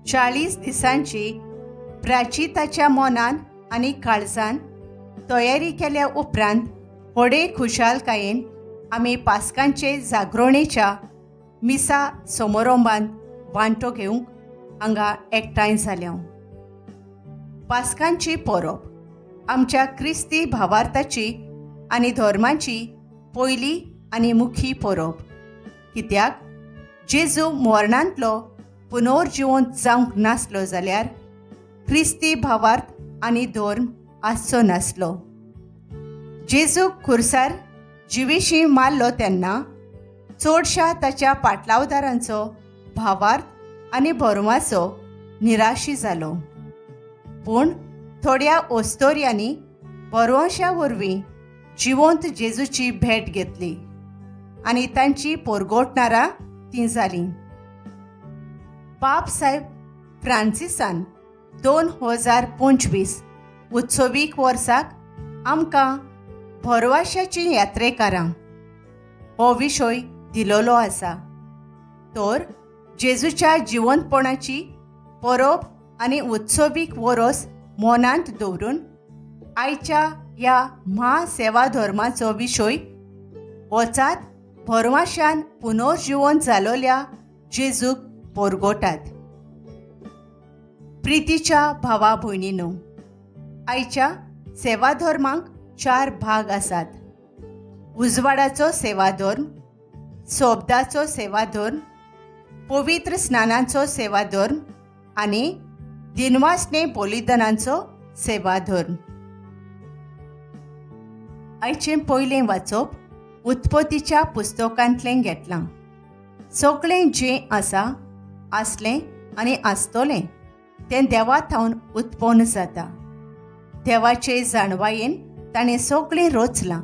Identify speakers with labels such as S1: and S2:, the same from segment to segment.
S1: 40 दिसांची प्राचिताच्या मनान आनी काळजान तयारी केल्या उपरांत व्हडे खुशालकायेन आमी पास्कांचे जागरणेच्या मिसा समारंभांत वांटो घेवंक हांगा एकठांय जाल्या. पास्कांची परब आमच्या क्रिस्ती भावार्थाची आनी धर्माची पयली आनी मुखी परब, कित्याक जेजू मरणांतलो पुनर्जिवंत जावंक नासलो जाल्यार क्रिस्ती भावार्थ आनी धर्म आसचो नासलो. जेजू खुर्सार जिवेशी मारलो तेन्ना चडशा ताच्या पाटलावदारांचो भावार्थ आनी भरमाचो निराशी जालो, पूण थोड्या ओस्तोर्यांनी भरवंशा वरवीं जिवंत जेजूची भेट घेतली आनी तांची पोरगोटणारां तीं जालीं. पाप साहेब फ्रांसिसान 2025 उत्सवीक वर्साक आमकां भरवाशाची यात्रेकारां हो विशय दिलोलो आसा. तर जेजूच्या जिवंतपणाची परब आनी उत्सवीक वरोस मनांत दवरून आयच्या ह्या म्हासेवा धर्माचो विशय वचात भरवाशान पुनर्जिवन जालोल्या जेजूक पोरगोटात. प्रितीच्या भावा भयणीनो, आयच्या सेवाधर्मांक 4 भाग आसात. उजवाडाचो सेवाधर्म, सोबदाचो सेवाधर्म, पवित्र स्नानाचो सेवाधर्म आनी दिनवासने बलिदानांचो सेवाधर्म. आयचें पयलें वाचप उत्पत्तीच्या पुस्तकांतलें घेतलां. सगळें जें आसा, आसलें आनी आसतलें तें देवा थावन उत्पन्न जाता. देवाचे जाणवायेन ताणें सगळें रचलां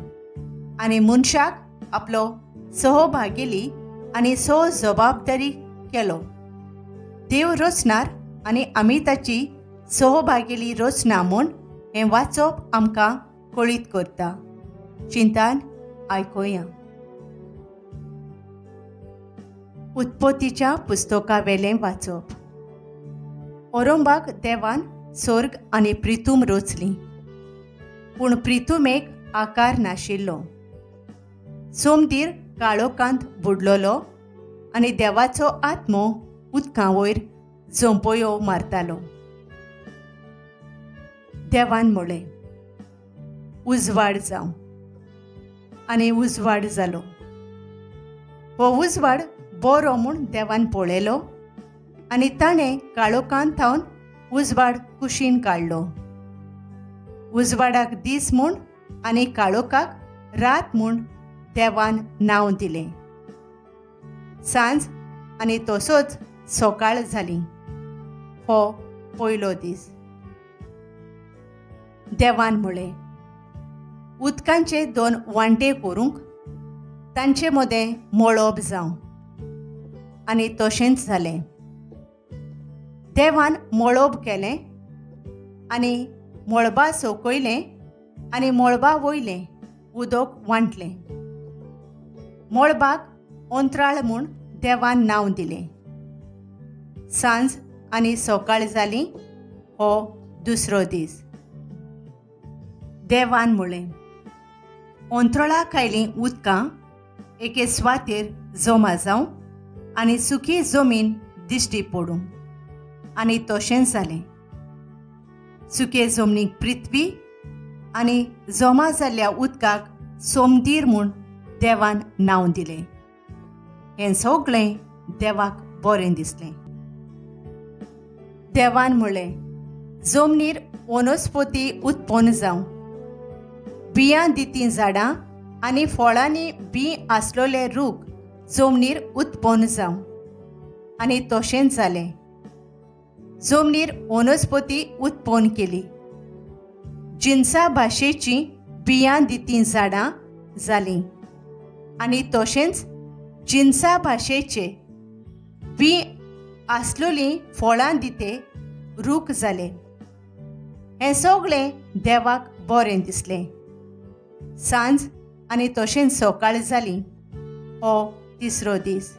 S1: आनी मनशाक आपलो सहभागेली आनी सहजबाबदारी केलो. देव रचणार आनी आमी ताची सहभागेली रचना म्हूण हें वाचप आमकां कळीत करता. चिंतान आयकुया. उत्पत्तीच्या पुस्तकावेलें वाचप. ओरंबाक देवान स्वर्ग आनी प्रितूम रचली, पूण प्रितुमेक आकार नाशिल्लो. सोमदीर काळोखांत बुडलोलो आनी देवाचो आत्मो उदकां वयर झोंपयो मारतालो. देवान म्हळें, उजवाड जावं, आनी उजवाड जालो. हो उजवाड बरो म्हूण देवान पळयलो आनी ताणें काळोखांत थावन उजवाड कुशीन काडलो. उजवाडाक दीस म्हूण आनी काळोखाक रात म्हूण देवान नांव दिलें. सांज आनी तसोच सकाळ जाली. हो पयलो दीस. देवान म्हळें, उदकांचे 2 वांटे करूंक तांचे मदें मळब जावं, आनी तशेंच जालें. देवान मळब केलें आनी मळबा सोकयलें आनी मळबा वयलें उदक वांटलें. मळबाक अंतराळ म्हूण देवान नांव दिलें. सांज आनी सकाळ जाली. हो दुसरो दीस. देवान म्हळें, अंतराळा खायलीं उदकां एके सुवातेर जमा जावं आनी सुकी जमीन दिश्टी पडूं, आनी तशेंच जालें. सुके जमनीक पृथ्वी आनी जमा जाल्ल्या उदकाक सोमदीर म्हूण देवान नांव दिलें. हें सगळें देवाक बरें दिसलें. देवान म्हळें, जमनीर वनस्पती उत्पन्न जावं, बियां दितीं झाडां आनी फळांनी बी आसलोले रूख जमनीर उत्पन्न जावं, आनी तशेंच जालें. जमनीर वनस्पती उत्पन्न केली. जिनसा भाशेचीं बियां दितीं झाडां जालीं आनी तशेंच जिनसा भाशेचे बी आसलोलीं फळां दिते रूख जाले. हें सगळें देवाक बरें दिसलें. सांज आनी तशेंच सकाळ जाली. हो तिसरो दीस.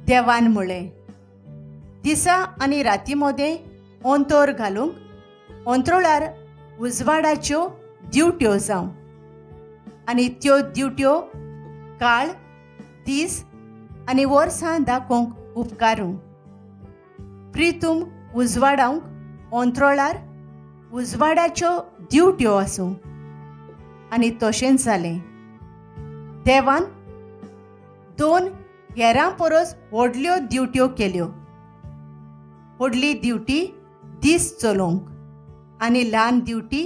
S1: देवान म्हळें, दिसा आनी राती मदें अंतर घालूंक अंतरोळार उजवाडाच्यो दिवट्यो जावं आनी त्यो दिवट्यो काळ, दीस आनी वर्सां दाखोवंक उपकारूं. प्रितूम उजवाडावंक अंतरोळार उजवाडाच्यो दिवट्यो आसूं. आनी तशेंच जालें. देवान 2 हेरां परस व्हडल्यो दिवट्यो केल्यो. व्हडली दिवटी दीस चलोवंक आनी ल्हान दिवटी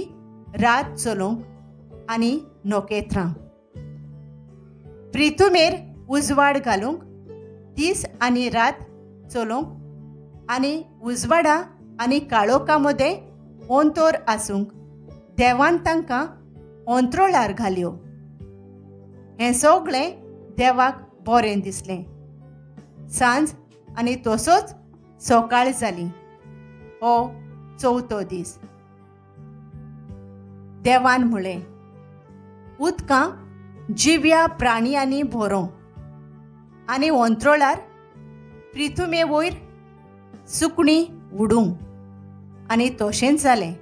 S1: रात चलोवंक आनी नखेत्रां. प्रितुमेर उजवाड घालूंक दीस आनी रात चलोवंक आनी उजवाडा आनी काळोखा मदें अंतर आसूंक देवान तांकां अंतरोळार घाल्यो. हें सगळें देवाक बरें दिसलें. सांज आनी तसोच सकाळ जाली. हो चवथो दीस. देवान म्हळें, उदकां जिव्या प्राण्यांनी भरों आनी अंतरोळार प्रिथुमे वयर सुकणीं उडूं. आनी तशेंच जालें.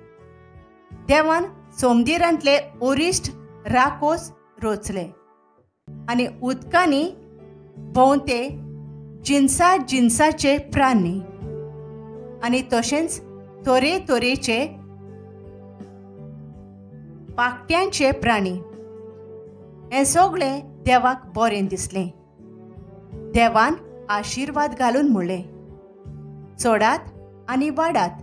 S1: देवान सोमदिरांतले ओरिश्ट राकोस रोचले आनी उदकांनी भोंवते जिनसा जिनसाचे प्राणी आनी तशेंच तरेतरेचे पाकट्यांचे प्राणी. हें सगळें देवाक बरें दिसलें. देवान आशिर्वाद घालून म्हणलें, चडात आनी वाडात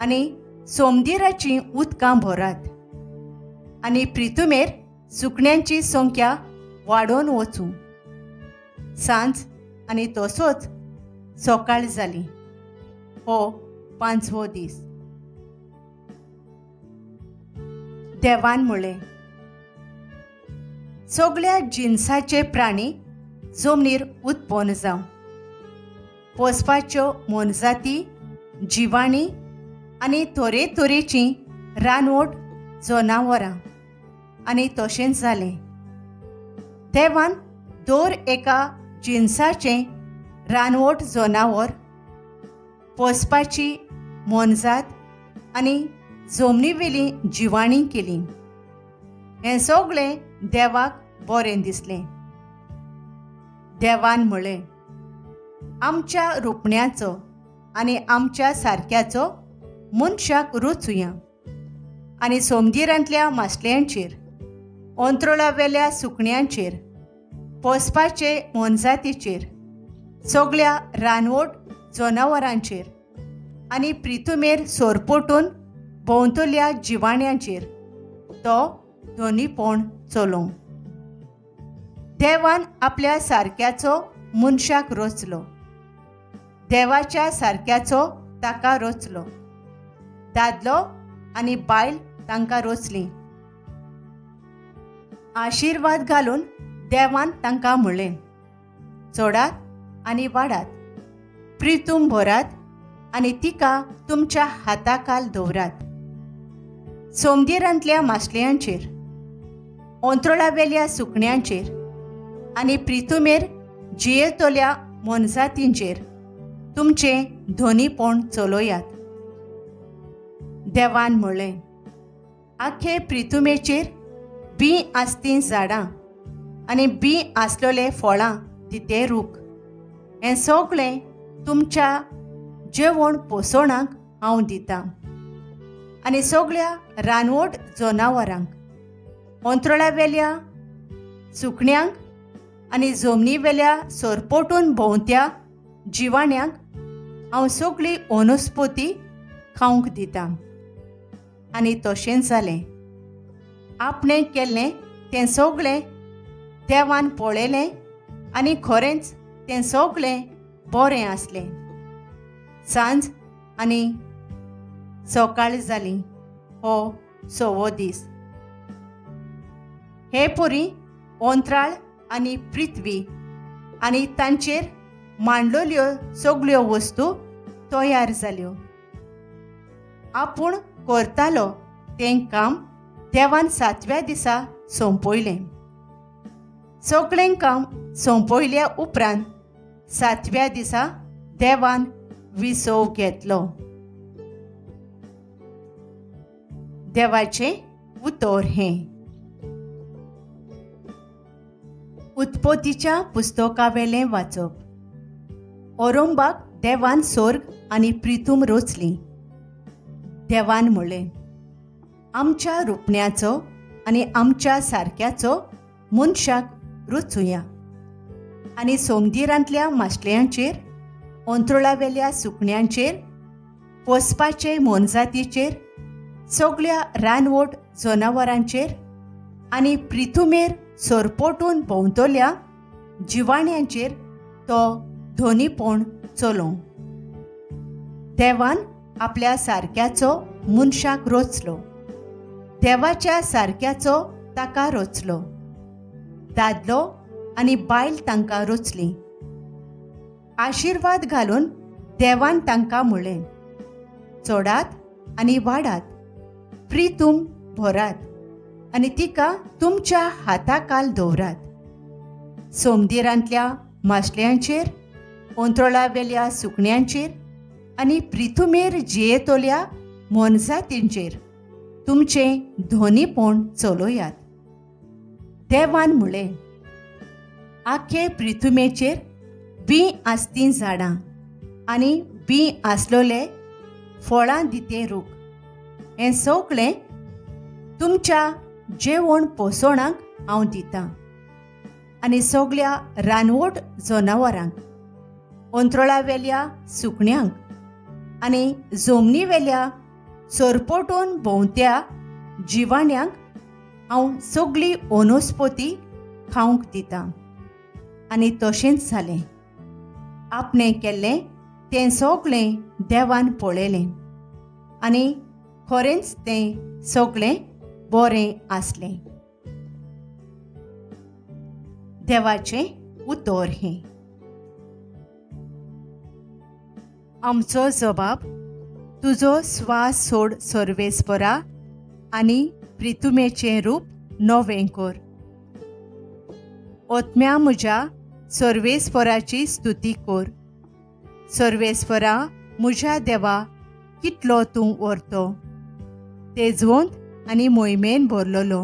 S1: आनी सोमदिराचीं उदकां भरात आनी प्रितुमेर सुकण्यांची संख्या वाडोवन वचूं. सांज आनी तसोच सकाळ जाली. हो पांचवो दीस. देवान म्हणलें, सगळ्या जिनसाचे प्राणी जमनीर उत्पन्न जावं. पोसपाच्यो मोनजाती, जिवाणी आनी तरेतरेचीं रानवट जनावरां. आनी तशेंच जालें. देवान दर एका जिनसाचें रानवट जनावर, पोसपाची मोनजात आनी जमनीवेली जिवाणी केली. हें सगळें देवाक बरें दिसलें. देवान म्हळें, आमच्या रुपण्याचो आनी आमच्या सारक्याचो मनशाक रोचुया आनी सोमदिरांतल्या मासल्यांचेर, अंतरोळावेल्या सुकण्यांचेर, पोसपाचे मोनजातीचेर, सगळ्या रानवट जनावरांचेर आनी प्रितुमेर सोरपोटून भोंवतल्या जिवाण्यांचेर तो धनीपण चलोवं. देवान आपल्या सारक्याचो मनशाक रचलो. देवाच्या सारक्याचो ताका रचलो. दादलो आनी बायल तांकां रचलीं. आशिर्वाद घालून देवान तांकां म्हणलें, चडात आनी वाडात, प्रितूम भरात आनी तिका तुमच्या हाताखाल दवरात. सोमदिरांतल्या मासल्यांचेर, अंतरोळावेल्या सुकण्यांचेर आनी प्रितुमेर जियेतल्या मोनजातींचेर तुमचें धनीपण चलयात. देवान म्हणलें, आखे प्रितुमेचेर बीं आसतीं झाडां आनी बीं आसलेले फळां दिते रूख, हें सगळें तुमच्या जेवण पोसवणाक हांव दितां. आनी सगळ्या रानवट जनावरांक, अंतरोळावेल्या सुकण्यांक आनी जमनीवेल्या सरपोटून भोंवत्या जिवाण्यांक हांव सगळी वनस्पती खावंक दितां. आनी तशेंच जालें. आपणें केल्लें तें सगळें देवान पळयलें आनी खरेंच तें सगळें बरें आसलें. सांज आनी सकाळ जाली. हो सवो दीस. हे परी अंतराळ आनी पृथ्वी आनी तांचेर मांडलेल्यो सगळ्यो वस्तू तयार जाल्यो. आपूण करतालो तें काम देवान सातव्या दिसा सोंपयलें. सगळें काम सोंपयल्या उपरांत सातव्या दिसा देवान विसव घेतलो. देवाचें उतर हें. उत्पत्तीच्या पुस्तकावेलें वाचप. ओरोंबाक देवान स्वर्ग आनी प्रिथूम रचली. देवान म्हणलें, आमच्या रुपण्याचो आनी आमच्या सारक्याचो मनशाक रचुया आनी सोमदिरांतल्या मासल्यांचेर, अंतरुळावेल्या सुकण्यांचेर, पोसपाचे मोनजातीचेर, सगळ्या रानवट जनावरांचेर आनी प्रिथुमेर सरपोटून भोंवतल्या जिवाण्यांचेर तो धोनीपण चलोवं. देवान आपल्या सारक्याचो मनशाक रचलो. देवाच्या सारक्याचो ताका रचलो. दादलो आनी बायल तांकां रचली. आशिर्वाद घालून देवान तांकां म्हणलें, चडात आनी वाडात, प्रितूम भरात आनी तिका तुमच्या हाताकाल दवरात. सोमदिरांतल्या मासल्यांचेर, अंतरुळावेल्या सुकण्यांचेर आनी प्रिथुमेर जियेतल्या मोनजातींचेर तुमचें धोनीपण चलोयात. देवान म्हणलें, आख्खे प्रिथुमेचेर बीं आसतीं झाडां आनी बीं आसलोले फळां दिते रूख, हें सगळें तुमच्या जेवण पोसवणाक हांव दितां. आनी सगळ्या रानवट जनावरांक, अंतरुळावेल्या सुकण्यांक आनी जमनीवेल्या सरपोटून भोंवत्या जिवाण्यांक हांव सगळी वनस्पती खावंक दितां. आनी तशेंच जालें. आपणें केल्लें तें सगळें देवान पळयलें आनी खरेंच तें सगळें बरें आसलें. देवाचें उतर हें. आमचो जबाब, तुजो स्वास सोड सर्वेस्परा आनी प्रितुमेचें रूप नवें कर. ओत्म्या म्हज्या सर्वेस्पराची स्तुती कर. सर्वेस्परा म्हज्या देवा, कितलो तूं व्हरतो, तेजवंत आनी मोहिमेन भरलेलो,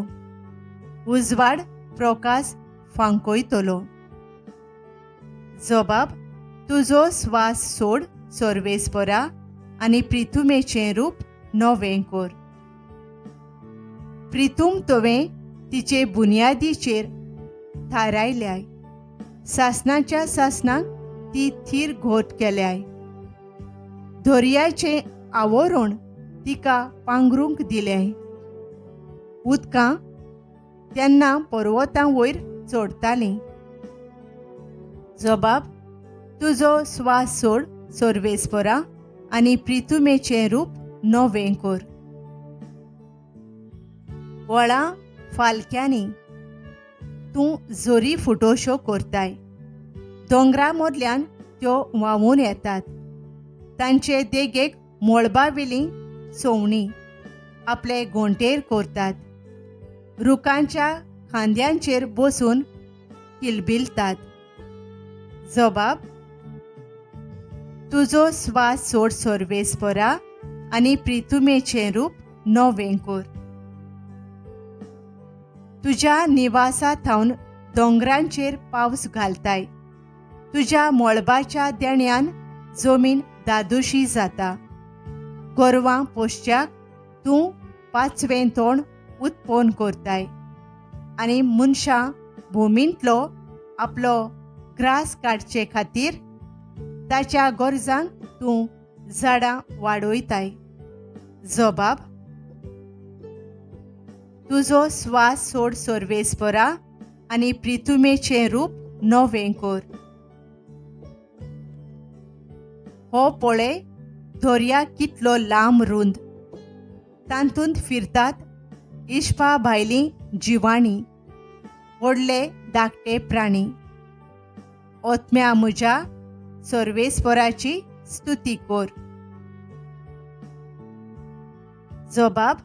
S1: उजवाड प्रकाश फांकयतलो. जबाब, तुजो स्वास सोड सर्वेस्परा आनी प्रिथुमेचें रूप नवें कर. प्रिथूम तुवें तिचे बुन्यादीचेर थारायल्याय, सासणाच्या सासणाक ती थीर घोट केल्याय. दर्याचें आवरण तिका पांगरूंक दिलें. उदकां तेन्ना पर्वतां वयर चडतालीं. जबाब, तुजो स्वास सोड सर्वेस्परा आनी प्रिथुमेचें रूप नवें कर. वळां फालक्यांनी तूं जोरी फुटोश्यो करताय, दोंगरा मदल्यान त्यो व्हांवून येतात. तांचे देगेक मळबावेलीं सवणीं आपले घोंटेर करतात, रुखांच्या खांद्यांचेर बसून किलबिलतात. जबाब, तुजो स्वास सोड सर्वेस्परा आनी प्रिथुमेचें रूप नवें कर. तुज्या निवासा थावन दोंगरांचेर पावस घालताय, तुज्या मळबाच्या देण्यान जमीन दादोशी जाता. गोरवां पोसच्याक तूं पांचवें तोंड उत्पन्न करताय आनी मनशां भुमींतलो आपलो ग्रास काडचे खातीर ताच्या गरजांक तूं झाडां वाडयताय. जबाब, तुजो स्वास सोड सर्वेस्परा आनी प्रिथुमेचें रूप नवें कर. हो पळय दर्या कितलो लांब रुंद, तातूंत फिरतात इश्पा भायलीं जिवाणीं, व्हडले धाकटे प्राणी. ओत्म्या म्हज्या सर्वेस्पराची स्तुती कर. जबाब,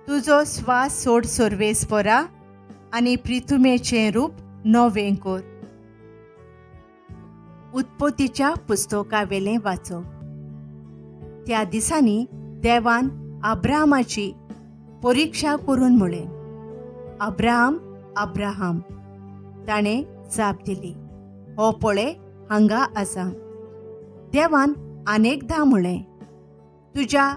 S1: तुजो स्वास सोड सर्वेस्परा आनी प्रिथुमेचें रूप नवें कर. उत्पत्तीच्या पुस्तकावेलें वाचप. त्या दिसांनी देवान अब्राहमाची परिक्षा करून म्हळें, अब्राहम, अब्राहम. ताणें जाप दिली, हो पळय हांगा आसा. देवान अनेकदां म्हळें, तुज्या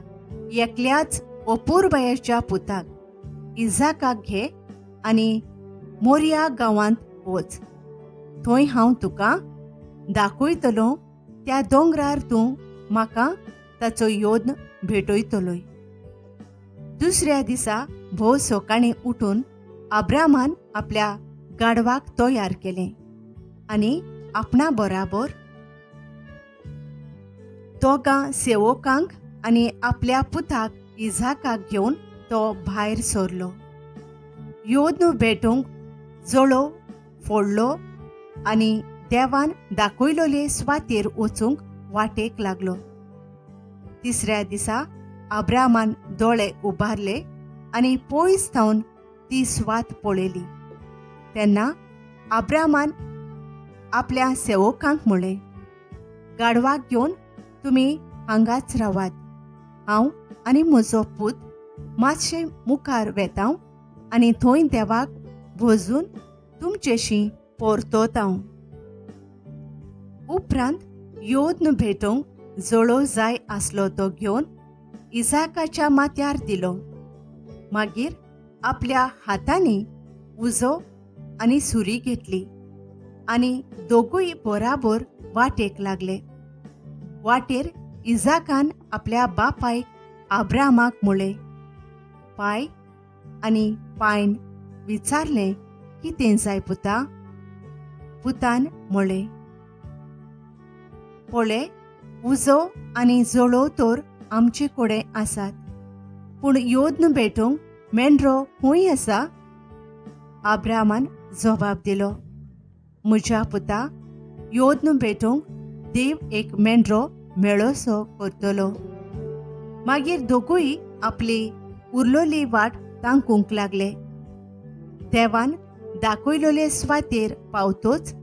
S1: एकल्याच अपुरबायेच्या पुताक इजाकाक घे आनी मोरिया गांवांत वच. थंय हांव तुका दाखयतलो त्या दोंगरार तूं म्हाका ताचो योद्न भेटयतलोय. दुसऱ्या दिसा भोव सकाळीं उठून अब्राहमान आपल्या गाडवाक तयार केलें आनी आपणा बराबर दोगां सेवकांक आनी आपल्या पुताक इजाकाक घेवन तो भायर सरलो. योद्न भेटूंक जळो फोडलो आनी देवान दाखयलोले स्वातेर वचूंक वाटेक लागलो. तिसऱ्या दिसा अब्राहमान दोळे उबारले आनी पयस थावन ती स्वात पळयली. तेन्ना अब्राहमान आपल्या सेवकांक म्हळें, गाडवाक घेवन तुमी हांगाच रावात. हांव आनी म्हजो पूत मातशें मुखार वेतांव आनी थंय देवाक भोजून तुमचेशी परतोतांव. उपरांत योद्न भेटोवंक जळो जाय आसलो तो घेवन इजाकाच्या माथ्यार दिलो. मागीर आपल्या हातांनी उजो आनी सुरी घेतली आनी दोगूय बराबर वाटेक लागले. वाटेर इजाकान आपल्या बापायक अब्राहमाक म्हळें, पाय. आनी पायन विचारलें, कितें जाय पुता? पुतान म्हळें, पळय उजो आनी जळो तर आमचे कडेन आसात, पूण योद्न भेटूंक मेंढरो खंय आसा? अब्राहमान जबाब दिलो, म्हज्या पुता, योद्न भेटूंक देव एक मेंढरो मेळोसो करतलो. मागीर दोगूय आपली उरलोली वाट तांकूंक लागले. देवान दाखयलोले स्वातेर पावतोच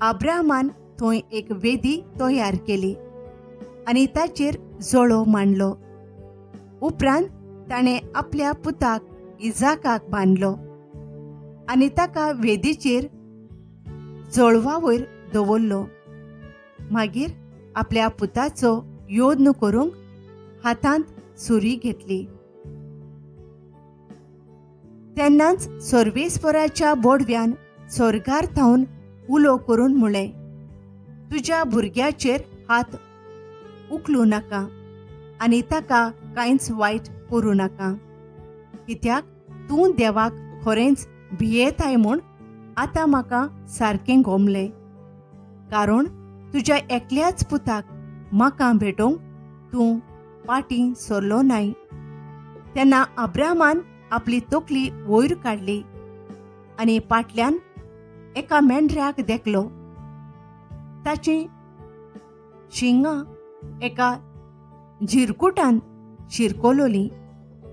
S1: अब्राहमान थंय एक वेदी तयार केली आनी ताचेर जळो मांडलो. उपरांत ताणें आपल्या पुताक इजाकाक बांदलो आनी ताका वेदीचेर जळवा वयर दवरलो. मागीर आपल्या पुताचो योद्न करूंक हातांत सुरी घेतली. तेन्नाच सर्वेस्पराच्या बोडव्यान स्वर्गार थावन उलो करून म्हळें, तुज्या भुरग्याचेर हात उखलूं नाका आनी ताका कांयच वायट करूं नाका, कित्याक तूं देवाक खरेंच भियेताय म्हूण आतां म्हाका सारकें गोमलें. कारण तुज्या एकल्याच पुताक म्हाका भेटोवंक तूं पाटीं सरलो नाय. तेन्ना अब्राहमान आपली तकली वयर काडली आनी पाटल्यान एका मेंढऱ्याक देखलो. ताचीं शिंगां एका झिरकुटान शिरकोलोलीं.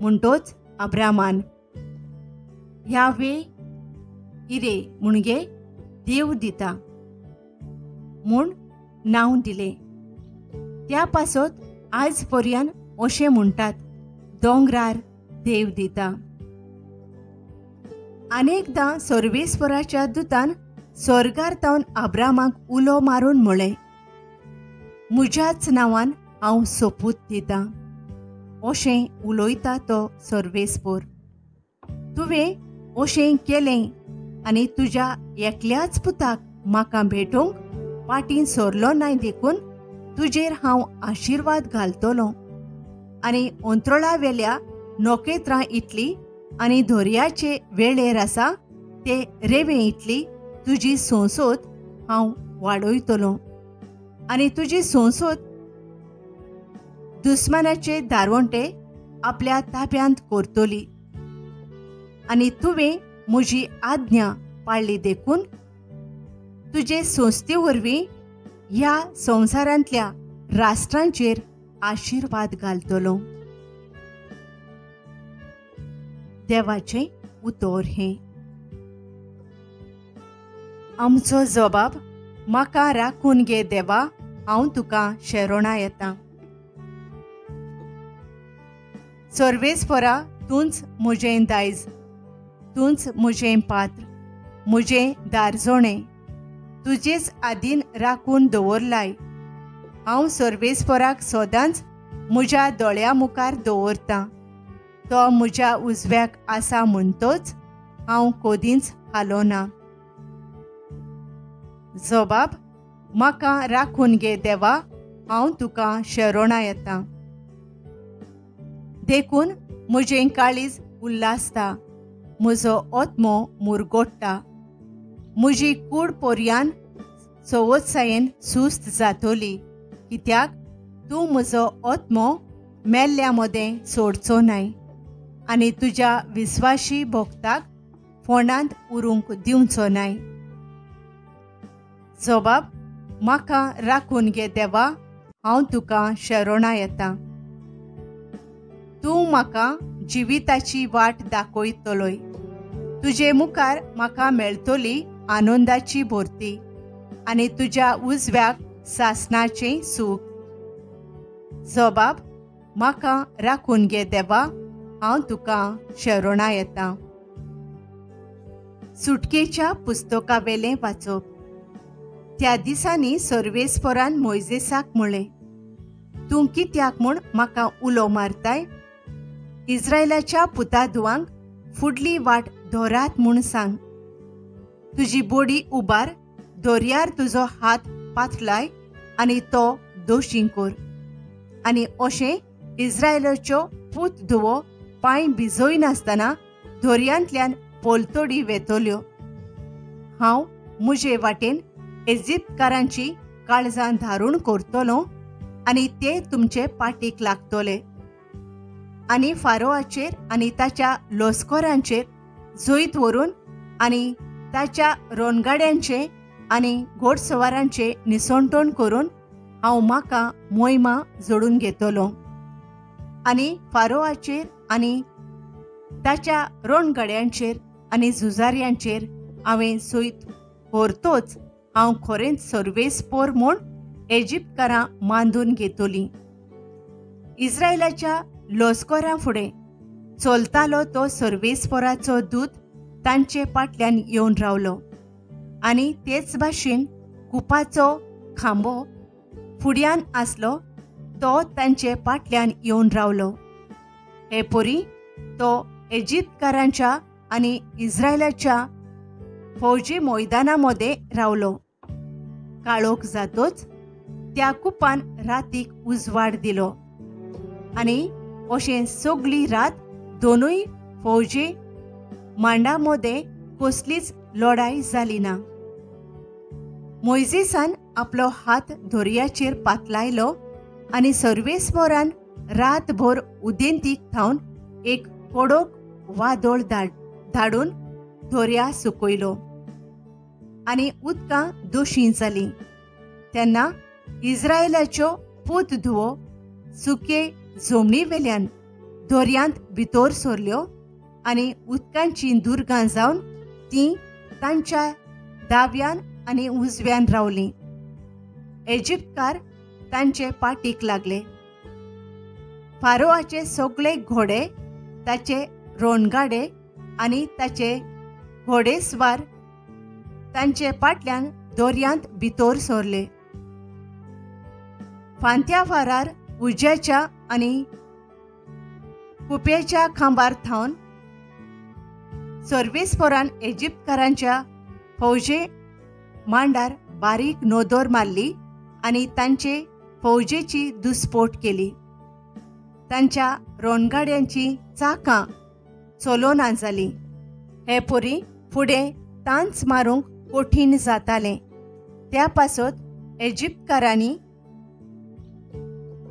S1: म्हणटोच अब्राहमान ह्या वे इरे म्हणजे देव दिता म्हूण नांव दिलें. त्या पासत आयज पर्यंत अशें म्हणटात, दोंगरार देव दिता. अनेकदां सर्वेस्पराच्या दुतान स्वर्गार थावन अब्राहमाक उलो मारून म्हळें, म्हज्याच नांवान हांव सोपूत दितां, अशें उलयता तो सर्वेस्पर. तुवें अशें केलें आनी तुज्या एकल्याच पुताक म्हाका भेटोवंक पाटीं सरलो नाय, देखून तुजेर हांव आशिर्वाद घालतलो आनी अंतरोळावेल्या नखेत्रां इतली आनी दर्याचे वेळेर आसा ते रेंवे इतली तुजी संसद हांव वाडयतलो आनी तुजी संसद दुस्मानाचे दारवंटे आपल्या ताब्यांत करतली. आनी तुवें म्हजी आज्ञा पाळ्ळी देखून तुजे संस्थे वरवीं ह्या संवसारांतल्या राष्ट्रांचेर आशिर्वाद घालतलो. देवाचें उतर हें. आमचो जबाब म्हाका राखून घे देवा, हांव तुका शेरोणा येता. सर्वेस्परा, तूंच म्हजें दायज, तूंच म्हजें पात्र, म्हजें दारजोणें, तुजेच आदीन राखून दवरलाय. हांव सर्वेस्पराक सदांच म्हज्या दोळ्या मुखार दवरतां. तो म्हज्या उजव्याक आसा म्हणटोच हांव कदींच हालोना. जबाब, म्हाका राखून घे देवा, हांव तुका शरणा येता. देखून म्हजें काळीज उल्हासता, म्हजो आत्मो मुरगोट्टा, म्हजी कूड पोरयान सवतसायेन सुस्त जातली, कित्याक तूं म्हजो आत्मो मेल्ल्या मदें सोडचो नाय आनी तुज्या विस्वाशी भक्ताक फोंडांत उरूंक दिवचो नाय. जबाब, म्हाका राखून घे देवा, हांव तुका शरणा येता. तूं म्हाका जिविताची वाट दाखयतलोय, तुजे मुखार म्हाका मेळटली आनंदाची भरती आनी तुज्या उजव्याक सासणाचें सूख. जबाब, म्हाका राखून घे देवा, हांव तुका शरणा येता. सुटकेच्या पुस्तकावेलें वाचप. त्या दिसांनी सर्वेस्परान मोयजेसाक म्हळें, तूं कित्याक म्हूण म्हाका उलो मारताय? इस्रायलाच्या पुताधुवांक फुडली वाट धरात म्हूण सांग. तुजी बोडी उबार, दर्यार तुजो हात पातलाय आनी तो दोशी कर, आनी अशें इस्रायलाच्यो पूत धुवो पांय भिजयनासतना दर्यांतल्यान पोलतोडी वेतल्यो. हांव म्हजे वाटेन इजिप्तकारांची काळजां धारून करतलो आनी ते तुमचे पाटीक लागतले, आनी फारोआचेर आनी ताच्या लश्करांचेर जैत व्हरून आनी ताच्या रोनगाड्यांचे आनी घोडसवारांचे निसणटण करून हांव म्हाका मोहिमा जोडून घेतलो. आनी फारोआचेर आनी ताच्या रोणगाड्यांचेर आनी झुजाऱ्यांचेर हांवें जैत व्हरतोच हांव खरेंच सर्वेस्पोर म्हूण इजिप्तकारां मांदून घेतली. इस्रायलाच्या लश्करां फुडें चलतालो तो सर्वेस्पोराचो दूत तांचे फाटल्यान येवन रावलो, आनी तेच भाशेन कुपाचो खांबो फुड्यान आसलो तो तांचे फाटल्यान येवन रावलो. हे परी तो इजिप्तकारांच्या आनी इस्रायलाच्या फौजी मैदाना मदें रावलो. काळोख जातोच त्या कुपान रातीक उजवाड दिलो, आनी अशें सगळी रात दोनूय फौजी मांडा मदें कसलीच लढाय जाली ना. मोयजेसान आपलो हात दर्याचेर पातलायलो आनी सर्वेस्परान रातभर उदेंतीक थावन एक कडक वादळ धाडून दर्या सुकयलो आनी उदकां दोशी जालीं. तेन्ना इस्रायलाच्यो पूत धुवो सुके जमनी वेल्यान दर्यांत भितर सरल्यो आनी उदकांचीं दुर्गां जावन तीं तांच्या दाव्यान आनी उजव्यान रावलीं. इजिप्तकार तांचे पाटीक लागले. फारोआचे सगळे घोडे, ताचे रोणगाडे आनी ताचे घोडेस्वार तांचे फाटल्यान दर्यांत भितर सरले. फांत्या फारार उज्याच्या आनी कुप्याच्या खांबार थावन सर्वेस्परान इजिप्तकारांच्या फौजे मांडार बारीक नदर मारली आनी तांचे फौजेची दुस्पोट केली. तांच्या रोणगाड्यांची चाकां चलोना जालीं. हे परी फुडें तांच मारूंक कठीण जातालें. त्या पासत इजिप्तकारांनी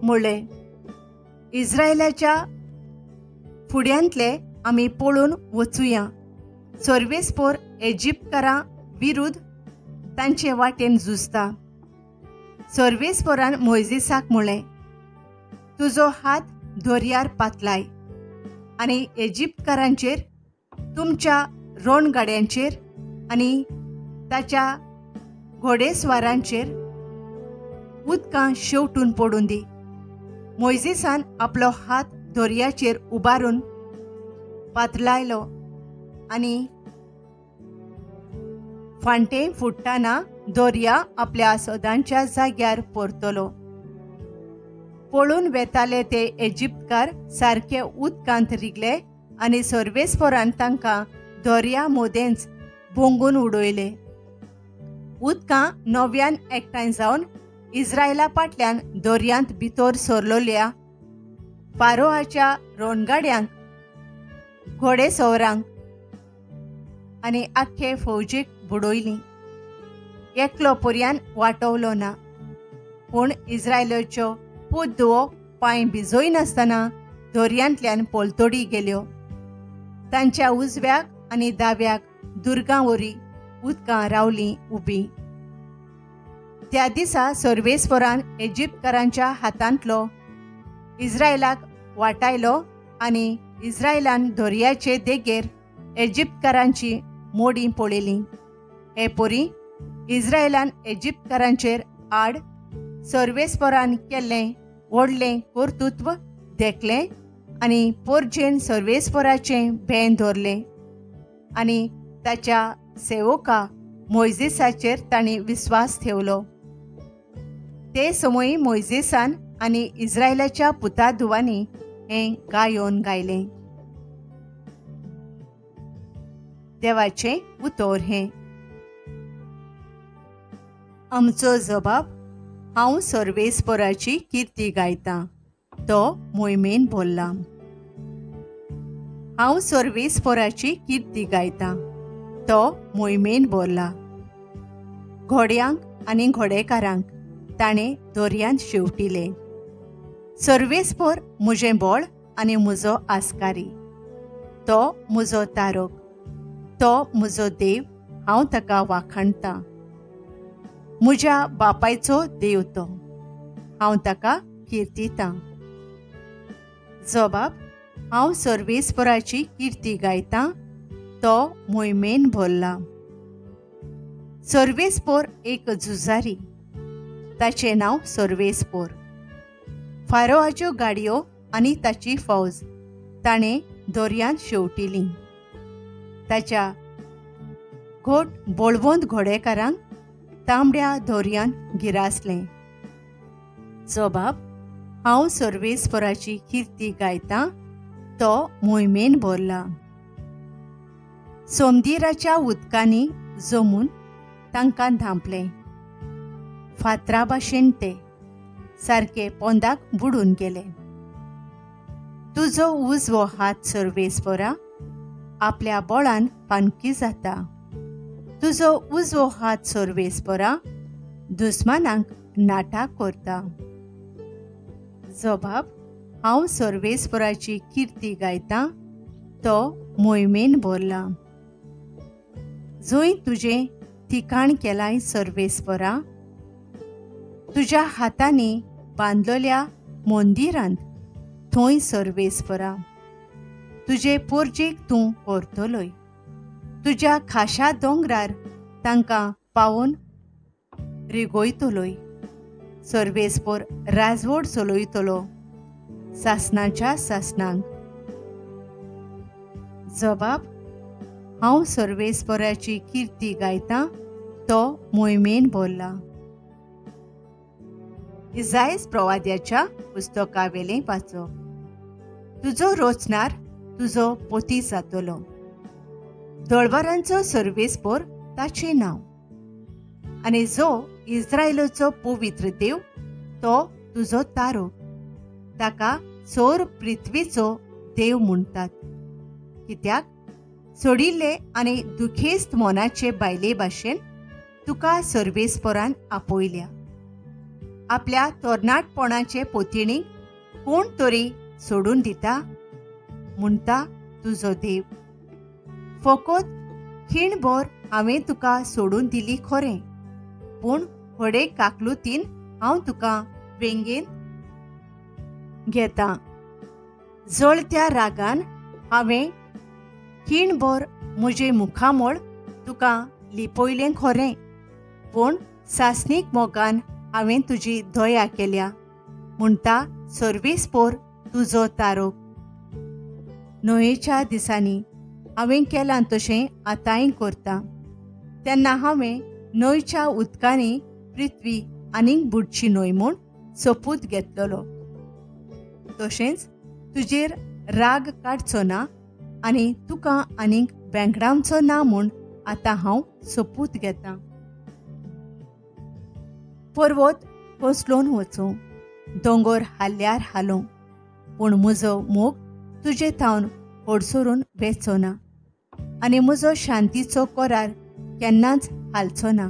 S1: म्हणलें, इस्रायलाच्या फुड्यांतले आमी पळून वचुया. सर्वेस्पोर इजिप्तकारां विरुद्ध तांचे वाटेन झुजता. सर्वेस्पोरान मोयजेसाक म्हणलें, तुजो हात दर्यार पातलाय आनी इजिप्तकारांचेर, तुमच्या रोणगाड्यांचेर आनी ताच्या घोडेस्वारांचेर उदकां शेवटून पडून दी. मोयजेसान आपलो हात दर्याचेर उबारून पातळायलो आनी फांटे फुट्टाना दर्या आपल्या सदांच्या जाग्यार परतलो. पळून वेताले ते इजिप्तकार सारके उदकांत रिगले आनी सर्वेस्परान तांकां दर्या मदेंच भोंगून उडयले. उदकां नव्यान एकठांय जावन इस्रायला फाटल्यान दर्यांत भितर सरलोल्या फारोहाच्या रणगाड्यांक, घोडेसवरांक आनी आख्खे फौजीक बुडयली. एकलो पर्यान वाटवलो ना. पूण इस्रायलाच्यो पूत-धुवो पांय भिजयनासतना दर्यांतल्यान पलतडी गेल्यो. तांच्या उजव्याक आनी दाव्याक दुर्गां वरी उदकां रावलीं उबीं. त्या दिसा सर्वेस्परान इजिप्तकारांच्या हातांतलो इस्रायलाक वाटायलो आनी इस्रायलान दर्याचे देगेर इजिप्तकारांची मोडीं पळयलीं. हे परी इस्रायलान इजिप्तकारांचेर आड सर्वेस्परान केल्लें व्हडलें कर्तृत्व देखलें आनी पोरजेन सर्वेस्पराचें भें धरलें आनी ताच्या सेवका मोयजेसाचेर तांणी विस्वास ठेवलो. ते समय मोयजेसान आनी इस्रायलाच्या पुता-धुवांनी हें गायोन गायलें. देवाचें उतर हें. आमचो जबाब, हांव सर्वेस्पराची किर्ती गायतां, तो मोहिमेन भरला. हांव सर्वेस्पराची किर्ती गायतां, तो मोहिमेन भरला. घोड्यांक आनी घोडेकारांक ताणें दर्यांत शेवटिले. सर्वेस्पर म्हजें बळ आनी म्हजो आस्कारी, तो म्हजो तारक, तो म्हजो देव, हांव ताका वाखाणतां. म्हज्या बापायचो देव तो, हांव ताका किर्तितां. जबाब, हांव सर्वेस्पराची किर्ती गायतां, तो मोहिमेन भरला. सर्वेस्पर एक झुजारी, ताचें नांव सर्वेस्पर. फारोहाच्यो गाडयो आनी ताची फौज ताणें दर्यांत शेवटिली. ताच्या घोट बळवंत घोडेकारांक तांबड्या दर्यांत गिरासलें. जबाब, हांव सर्वेस्पराची किर्ती गायतां, तो मोहिमेन भरला. सोमदिराच्या उदकांनी जमून तांकां धांपलें. फातरा भाशेन ते सारके पोंदाक बुडून गेले. तुजो उजवो हात सर्वेस्परा आपल्या बळान पानकी जाता. तुजो उजवो हात सर्वेस्परा दुस्मानांक नाटा करता. जबाब, हांव सर्वेस्पराची किर्ती गायतां, तो मोहिमेन भरला. जंय तुजें ठिकाण केलाय सर्वेस्परा, तुज्या हातांनी बांदलेल्या मंदिरांत, थंय सर्वेस्परा तुजे पोरजेक तूं व्हरतलोय. तुज्या खाशा दोंगरार तांकां पावोवन रिगयतलोय. सर्वेस्पर राजवट चलयतलो सासणाच्या सासणांक. जबाब, हांव सर्वेस्पराची किर्ती गायतां, तो मोहिमेन भरला. इजायस प्रवाद्याच्या पुस्तकावेलें वाचप. तुजो रोचणार तुजो पोती जातलो. दळवारांचो सर्वेस्पर ताचें नांव, आनी जो इस्रायलाचो पवित्र देव तो तुजो तारो. ताका सोर पृथ्वीचो देव म्हणटात. कित्याक सोडिल्ले आनी दुखेस्त मनाचे बायले भाशेन तुका सर्वेस्परान आपयल्या. आपल्या तरणाटपणाचे पोतिणीक कोण तरी सोडून दिता म्हणटा तुजो देव. फकत खीणभर हांवें तुका सोडून दिली खरें, पूण व्हडे काकलुतीन हांव तुका वेंगेन घेता. जळत्या रागान हांवें खीणभर म्हजें मुखामळ तुका लिपयलें खरें, पूण सासणीक मोगान हांवें तुजी दया केल्या म्हणटा सर्वेस्पोर तुजो तारोक. न्हंयेच्या दिसांनी हांवें केलां तशें आतांय करता. तेन्ना हांवें न्हंयच्या उदकांनी पृथ्वी आनीक बुडची न्हय म्हूण सोपूत घेतलेलो. तशेंच तुजेर राग काडचो ना आनी तुका आनीक बेंगडावचो ना म्हूण आतां हांव सोपूत घेतां. पर्वत कोसळून वचूं, दोंगर हाल्ल्यार हालों, पूण म्हजो मोग तुजे थावन होडसरून वेचो ना आनी म्हजो शांतीचो करार केन्नाच हालचो ना.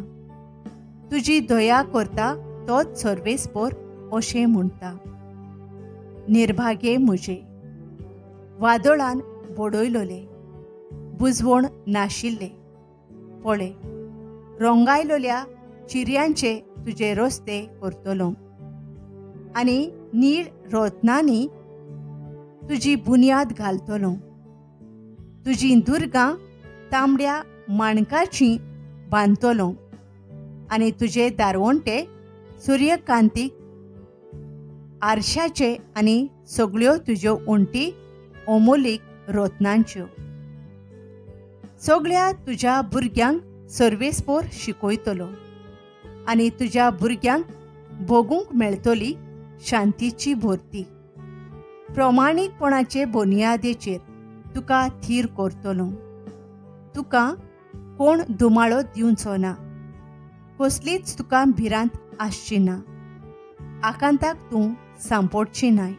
S1: तुजी दया करता तोच सर्वेस्पोर अशें म्हणटा. निर्भागे म्हजे वादळान बडयलोले, बुजवण नाशिल्ले, पळय रंगायलोल्या चिऱ्यांचे तुजे रस्ते करतलो आनी नीळ रत्नांनी तुजी बुन्याद घालतलो. तुजी दुर्गां तांबड्या माणकाची बांदतलो आनी तुजे दारवंटे सुर्यकांतीक आरशाचे आनी सगळ्यो तुज्यो उंटी अमोलीक रत्नांच्यो. सगळ्या तुज्या भुरग्यांक सर्वेस्पोर शिकयतलो आनी तुज्या भुरग्यांक भोगूंक मेळटली शांतीची भरती. प्रमाणीकपणाचे बुन्यादेचेर तुका थीर करतलो. तुका कोण धुमाळो दिवचो ना, कसलीच तुका भिरांत आसची ना. आकांताक तूं सांपोडची नाय,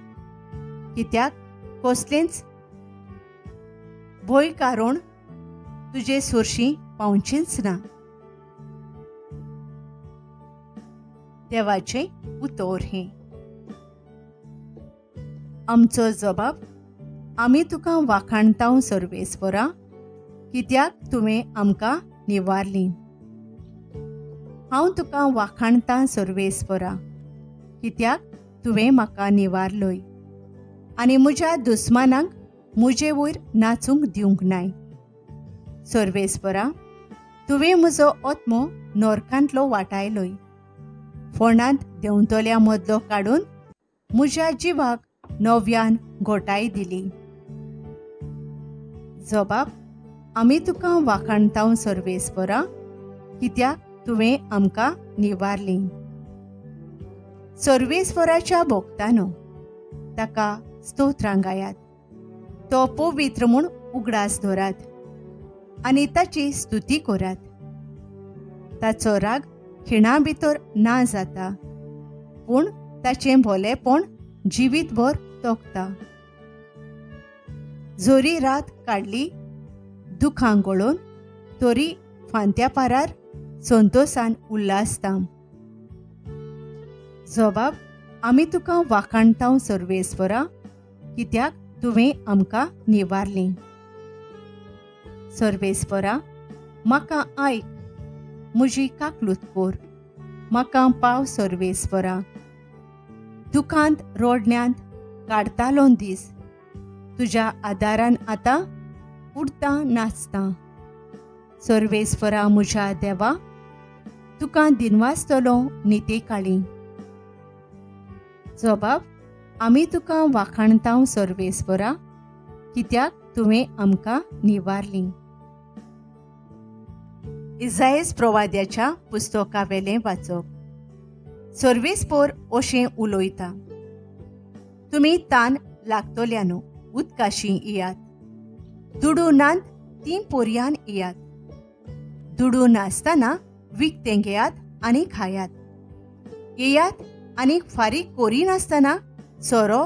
S1: कित्याक कसलेंच भंय कारण तुजे सोरशी पावचेंच ना. देवाचें उतर हें. आमचो जबाब, आमी तुका वाखाणतांव सर्वेस्परा, कित्याक तुवें आमकां निवारली. हांव तुका वाखाणतां सर्वेस्परा, कित्याक तुवें म्हाका निवारलोय आनी म्हज्या दुस्मानांक म्हजे वयर नाचूंक दिवंक नाय. सर्वेस्परा, तुवें म्हजो आत्मो नरकांतलो वाटायलोय, फोंडांत देंवतल्या मदलो काडून म्हज्या जिवाक नव्यान घोटाय दिली. जबाब, आमी तुका वाखाणतांव सर्वेस्परा, कित्याक तुवें आमकां निवारली. सर्वेस्पराच्या भोक्तानो, ताका स्तोत्रां गायात, तो पवित्र म्हूण उगडास धरात आनी ताची स्तुती करात. ताचो राग खिणा भितर ना जाता, पूण ताचें भोलेपण जिवीतभर तोखता. जोरी रात काडली दुखां गळोवन, तरी फांत्या पारार संतोसान उल्हासता. जबाब, आमी तुका वाखाणतांव सर्वेस्परा, कित्याक तुवें आमकां निवारली. सर्वेस्परा, म्हाका आयक, म्हजी काकलूत कोर, म्हाका पाव सर्वेस्परा. दुखांत रोडण्यांत काडतालो दीस, तुज्या आदारान आतां उडता नाचता. सर्वेस्परा म्हज्या देवा, तुका दिनवासतलो निते काळी. जबाब, आमी तुका वाखाणतांव सर्वेस्परा, कित्याक तुवें आमकां निवारली. इजायस प्रवाद्याच्या पुस्तकावेलें वाचप. सर्वेस्पोर अशें उलयता, तुमी तान लागतल्यानो उदकाशी येयात, दुडू नात ती पोरयान येयात, दुडू नासतना विकतें घेयात आनी खायात, येयात आनी फारीक करिनासतना सोरो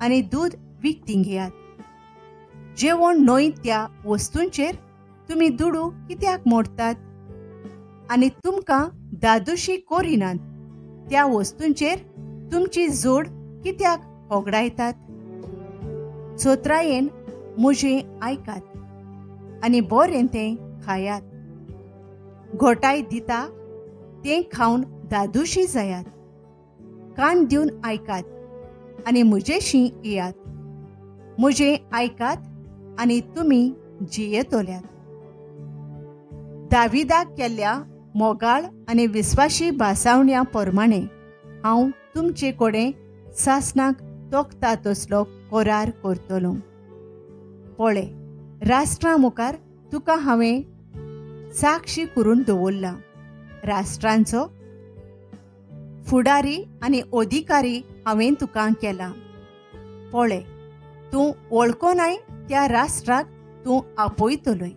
S1: आनी दूद विकतीं घेयात. जेवण न्हय त्या वस्तूंचेर तुमी दुडू कित्याक मोडटात आनी तुमकां दादोशी करिनात त्या वस्तूंचेर तुमची जोड कित्याक होगडायतात? चोत्रायेन म्हजें आयकात आनी बरें तें खायात, घोटाय दिता तें खावन दादोशी जायात. कान दिवन आयकात आनी म्हजेशी येयात, म्हजें आयकात आनी तुमी जियेतल्यात. दाविदाक केल्ल्या मोगाळ आनी विस्वाशी भासावण्या प्रमाणे हांव तुमचे कडेन सासणाक तोखता तसलो करार करतलो. पळय, राष्ट्रां मुखार तुका हांवें साक्षी करून दवरला. राष्ट्रांचो फुडारी आनी अधिकारी हांवें तुका केला. पळय, तूं वळखनाय त्या राष्ट्राक तूं आपयतलोय.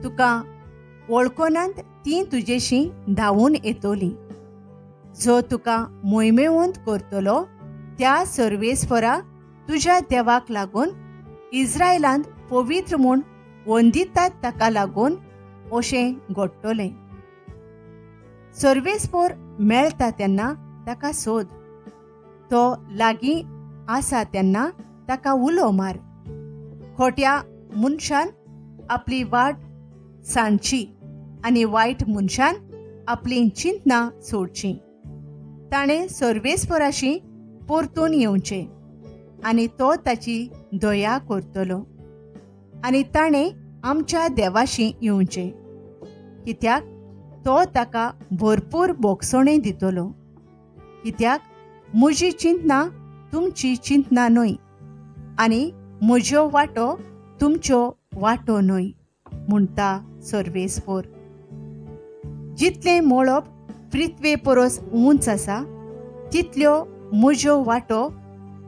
S1: तुका वळखनात तीं तुजेशी धांवून येतली. जो तुका मोहिमेवंत करतलो त्या सर्वेस्परा तुज्या देवाक लागून इस्रायलांत पवित्र म्हूण वंदितात ताका लागून अशें घडटलें. सर्वेस्पोर मेळटा तेन्ना ताका सोद, तो लागीं आसा तेन्ना ताका उलो मार. खोट्या मनशान आपली वाट सांडची आनी वायट मनशान आपलीं चिंतनां सोडचीं. ताणें सर्वेस्पराशी परतून येवचें आनी तो ताची दया करतलो आनी ताणें आमच्या देवाशी येवचें, कित्याक तो ताका भरपूर बोगसणें दितलो. कित्याक म्हजी चिंतनां तुमची चिंतनां न्हय आनी म्हज्यो वाटो तुमच्यो वाटो न्हय, म्हणटा सर्वेस्पोर. जितलें मळब पृथ्वे परस उंच आसा तितल्यो म्हज्यो वाटो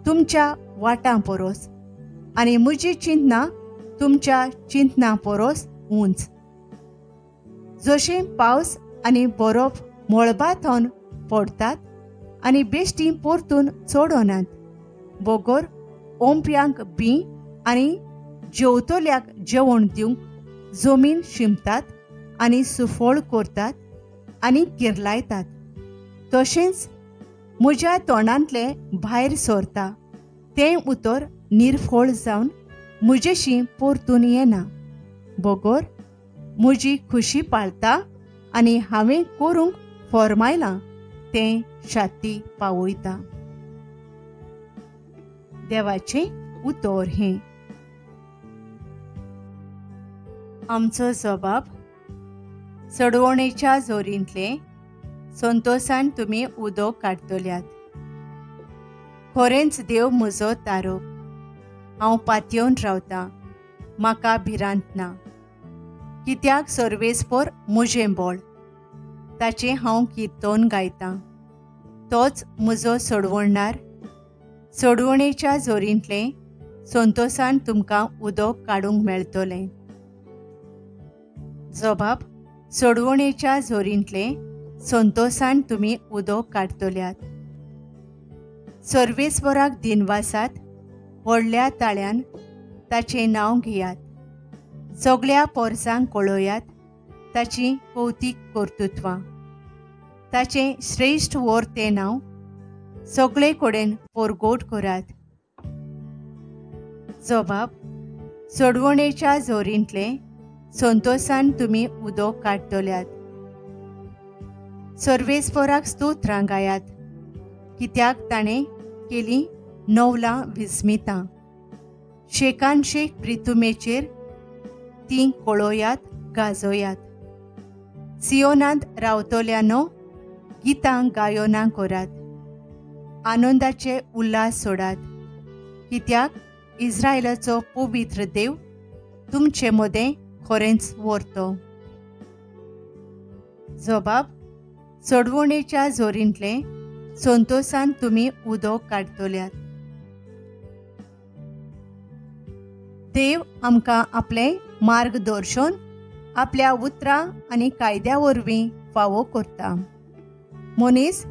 S1: तुमच्या वाटां परस आनी म्हजी चिंतनां तुमच्या चिंतनां परस उंच. जशें पावस आनी बरोफ मळबा थवन पडटात आनी बेश्टी परतून चडनात, बगर ओंपयांक बी आनी जेवतल्याक जेवण दिवंक जमीन शिंपतात आनी सुफळ करतात आनी किर्लायतात, तशेंच म्हज्या तोंडांतलें भायर सरता तें उतर निर्फळ जावन म्हजेशी परतून येना, बगर म्हजी खुशी पाळता आनी हांवें करूंक फॉर्मायलां तें शाती पावयता. देवाचें उतर हें. आमचो जबाब. सडवणेच्या जोरींतलें संतोसान तुमी उदक काडटल्यात. खरेंच देव म्हजो तारोक, हांव पातयेवन रावतां, म्हाका भिरांत ना. कित्याक सर्वेस्पोर म्हजें बळ, ताचें हांव किर्तन गायतां. तोच म्हजो सोडवणदार. सोडवणेच्या जोरींतलें संतोसान तुमकां उदक काडूंक मेळटलें. जबाब. सोडवणेच्या जोरींतलें संतोसान तुमी उदक काडटल्यात. सर्वेस्वराक दिनवासात, व्हडल्या ताळ्यान ताचें नांव घेयात. सगळ्या पोरसांक कळयात ताची कौतीक कर्तृत्वां. ताचें श्रेश्ठ व्हर तें नांव सगळे कडेन परगोट करात. जबाब. सोडवणेच्या जोरींतलें संतोसान तुमी उदक काडटल्यात. सर्वेस्पराक स्तोत्रां गायात, कित्याक ताणें केलीं नवलां विस्मितां. शेकान शेक प्रितुमेचेर तीं कळोयात गाजोयात. सियोनांत रावतल्यानो गितां गायोना करात, आनंदाचे उल्हास सोडात, कित्याक इस्रायलाचो पवित्र देव तुमचे मदें खरेंच व्हरतो. जबाब. सोडवणेच्या जोरींतलें संतोसान तुमी उदक काडटल्यात. देव आमकां आपलें मार्गदर्शन आपल्या उतरां आनी कायद्या वरवीं फावो करता. मनीस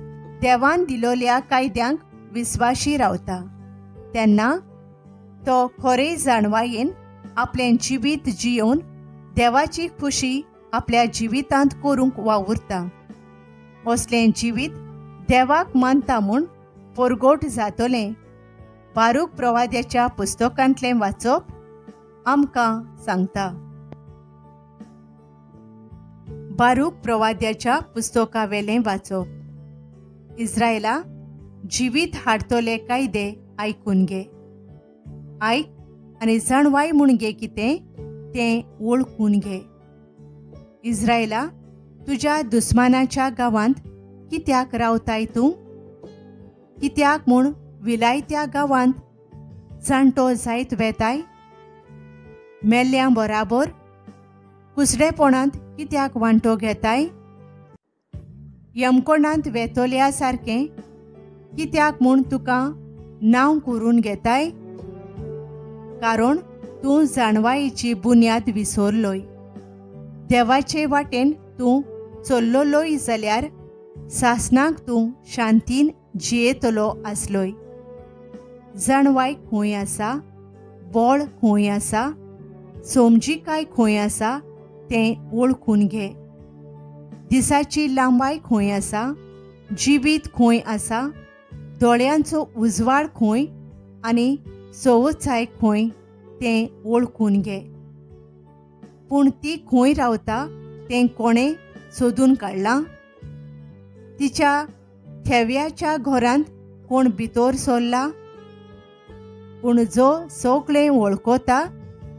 S1: देवान दिलोल्या कायद्यांक विस्वाशी रावता तेन्ना तो खरे जाणवायेन आपलें जिवीत जियोवन देवाची खुशी आपल्या जिवितांत करूंक वावुरता. असलें जिवीत देवाक मानता म्हूण परगोट जातलें. बारूक प्रवाद्याच्या पुस्तकांतलें वाचप आमकां सांगता. बारूक प्रवाद्याच्या पुस्तकावेलें वाचप. इस्रायला जिवीत हाडतले कायदे आयकून घे, आयक आनी जाणवाय म्हूण घे कितें तें वळखून घे. इस्रायला तुज्या दुस्मानाच्या गांवांत कित्याक रावताय तूं? कित्याक म्हूण विलायत्या गांवांत जाणटो जायत वेताय? मेल्ल्यां बराबर कुसडेपणांत कित्याक वांटो घेताय? यमकोणांत वेतोल्या सारकें कित्याक म्हूण तुका नांव करून घेताय? कारण तूं जाणवायेची बुन्याद विसरलोय. देवाचे वाटेन तूं चल्लोलोय जाल्यार सासणाक तूं शांतीन जियेतलो आसलोय. जाणवाय खंय आसा, बळ खंय आसा, समजिकाय खंय आसा तें वळखून घे. दिसाची लांबाय खंय आसा, जिवीत खंय आसा, दोळ्यांचो उजवाड खंय आनी सवचाय खंय तें वळखून घे. पूण ती खंय रावता तें कोणें सोदून काडलां? तिच्या थेव्याच्या घरांत कोण भितर सरला? पूण जो सगळें वळखता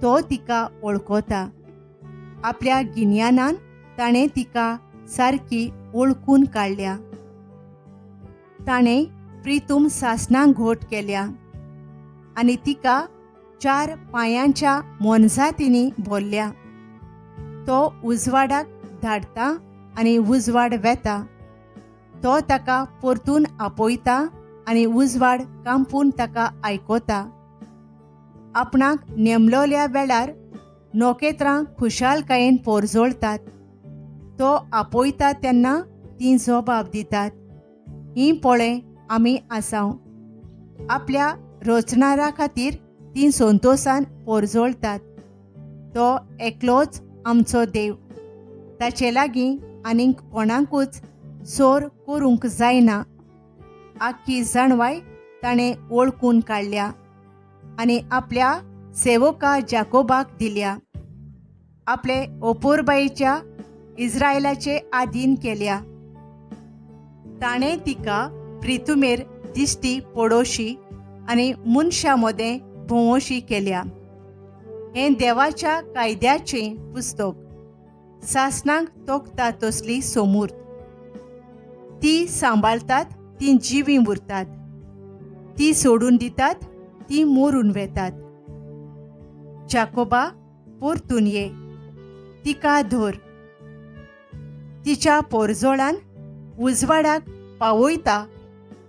S1: तो तिका वळखता. आपल्या गिन्यानान ताणें तिका सारकी वळखून काडल्या. ताणें प्रितूम सासणां घोट केल्या आनी तिका 4 पांयांच्या मोनजातींनी भरल्या. तो उजवाडाक धाडटा आनी उजवाड वेता. तो ताका परतून आपयता आनी उजवाड कांपून ताका आयकता. आपणाक नेमलोल्या वेळार नखेत्रां खुशालकायेन पोरजोळतात. तो आपयता तेन्ना तीं जबाब दितात, हीं पळय आमी आसाव. आपल्या रचणारा खातीर तीं संतोशान पोरजोळतात. तो एकलोच आमचो देव, ताचे लागीं आनीक कोणाकूच सोर करूंक जायना. आख्खी जाणवाय ताणें वळखून काडल्या आनी आपल्या सेवका जाकोबाक दिल्या. आपले ओपोरबायेच्या इस्रायलाचे आधीन केल्या. ताणें तिका प्रितुमेर दिश्टी पडोशी आनी मनशां मदें भोंवोशी केल्या. हें देवाच्या कायद्याचें पुस्तक, सासणाक तोखता तसली सोमूर्त. ती सांबाळतात तीं जिवीं उरतात, ती सोडून दितात तीं मोरून वेतात. जाकोबा परतून ये, तिका धर. तिच्या पोरजोळान उजवाडाक पावयता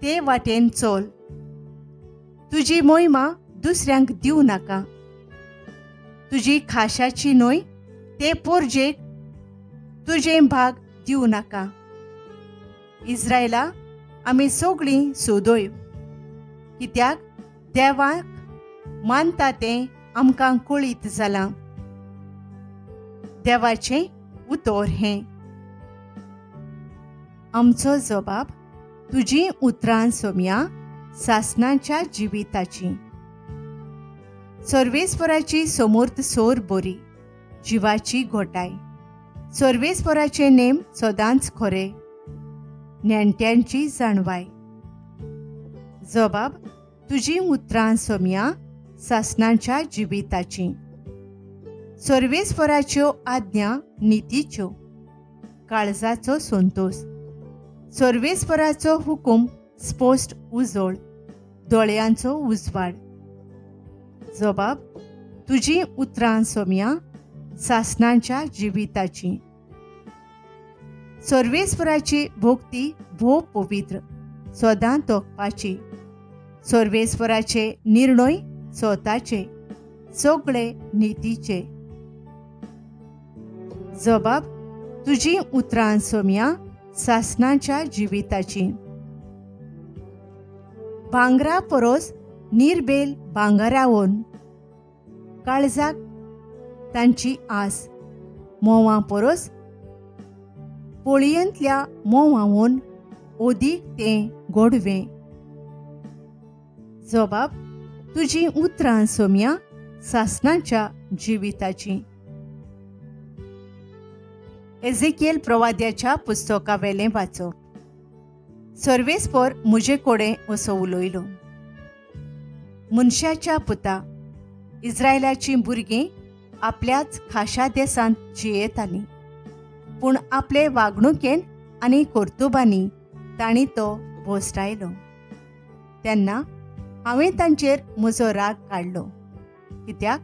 S1: ते वाटेन चल. तुजी मोहिमा दुसऱ्यांक दिवं नाका. तुजी खाशाची न्हय ते पोरजेक तुजें भाग दिवं नाका. इस्रायला आमी सगळीं सोदोय, कित्याक देवाक मानता तें आमकां कळीत जालां. देवाचें उतर हें. आमचो जबाब तुजीं उतरां सोम्या सासणाच्या जिविताची. सर्वेस्पराची समूर्त सोर बरी, जिवाची घोटाय. सर्वेस्पराचे नेम सदांच खरे, नेणट्यांची जाणवाय. जबाब तुजीं उतरां सोम्या सासणाच्या जिविताची. सर्वेस्पराच्यो आज्ञा नितीच्यो, काळजाचो संतोष. सर्वेस्पराचो हुकूम स्पश्ट उजळ, दोळ्यांचो उजवाड. जबाब तुजीं उतरां सोम्या सासणाच्या जिविताची. सर्वेस्पराची भक्ती भोव पवित्र, सदां तोखपाची. सर्वेस्पराचे निर्णय स्वताचे, सगळे नितीचे. जबाब तुजीं उतरां सोम्या सासणाच्या जिविताची. भांगरा परोस निर्बेल भांगरावन, काळजाक तांची आस. म्होंवा परोस पोळयेंतल्या म्होंवावन ओदीक तें गोडवें. जबाब तुजीं उतरां सोम्या सासणाच्या जिविताची. एझेकियल प्रवाद्याच्या पुस्तकावेलें वाचप. सर्वेस्पर म्हजे कडेन असो उलयलो, मनशाच्या पुता, इस्रायलाचीं भुरगीं आपल्याच खाशा देशांत जियेतालीं. पूण आपले वागणुकेन आनी कर्तुबांनी तांणी तो भोसडायलो. तेन्ना हांवें तांचेर म्हजो राग काडलो, कित्याक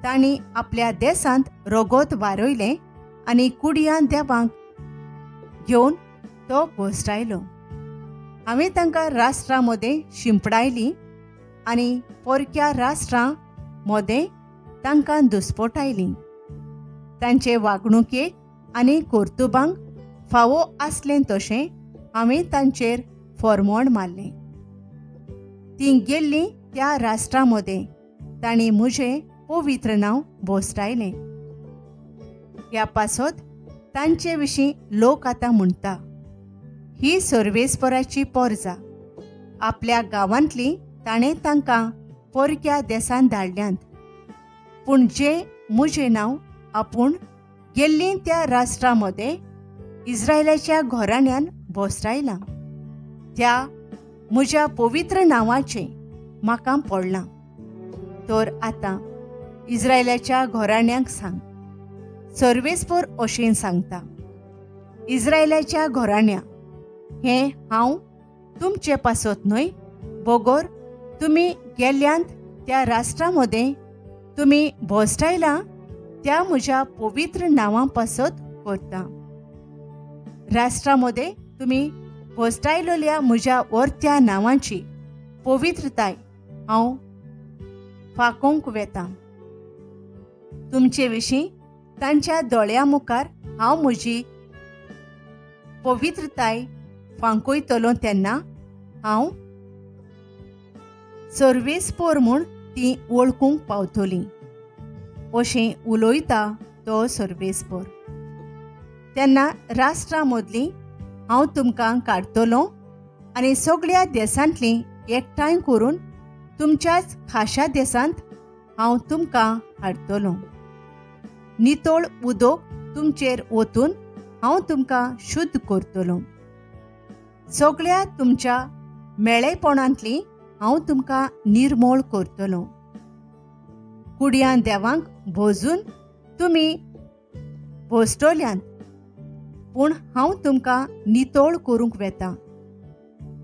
S1: तांणी आपल्या देशांत रगत वारयलें आनी कुडयां देवांक घेवन तो भोसडायलो. हांवें तांकां राष्ट्रां मदें शिंपडायलीं आनी परक्या राष्ट्रां मदें तांकां दुस्पोटायलीं. तांचे वागणुकेक आनी कर्तुबांक फावो आसलें तशें हांवें तांचेर फॉर्मोण मारलें. तीं गेल्लीं त्या राष्ट्रां मदें तांणी म्हजें पवित्र नांव भोसडायलें. ह्या पासत तांचे विशीं लोक आतां म्हणटा, ही सर्वेस्पराची पोरजा. आपल्या गांवांतली ताणें तांकां परक्या देशांत धाडल्यांत, पूण जें म्हजें नांव आपूण गेल्लीं त्या राष्ट्रां मदें इस्रायलाच्या घराण्यान भोसडायलां, त्या म्हज्या पवित्र नांवाचें म्हाका पडलां. तर आतां इस्रायलाच्या घराण्यांक सांग, सर्वेस्पर अशें सांगता, इस्रायलाच्या घराण्या, हें हांव तुमचे पासत न्हय, बगर तुमी गेल्यांत त्या राष्ट्रां मदें तुमी भोसडायलां त्या म्हज्या पवित्र नांवां पासत करता. राष्ट्रां मदें तुमी भोसडायलोल्या म्हज्या वर्त्या नांवांची पवित्रताय हांव फाकोवंक वेता. तुमचे विशीं तांच्या दोळ्यां मुखार हांव म्हजी पवित्रताय फांकयतलो, तेन्ना हांव सर्वेस्पोर म्हूण ती वळखूंक पावतली, अशें उलयता तो सर्वेस्पोर. तेन्ना राष्ट्रां मदलीं हांव तुमकां काडटलो आनी सगळ्या देशांतलीं एकठांय करून तुमच्याच खाशा देशांत हांव तुमकां हाडटलो. नितळ उदक तुमचेर ओतून हांव तुमकां शुद्ध करतलो. सगळ्या तुमच्या मेळेपणांतली हांव तुमकां निर्मोळ करतलो. कुडयां देवांक भोजून तुमी भोसटल्यांत, पूण हांव तुमकां नितळ करूंक वेता.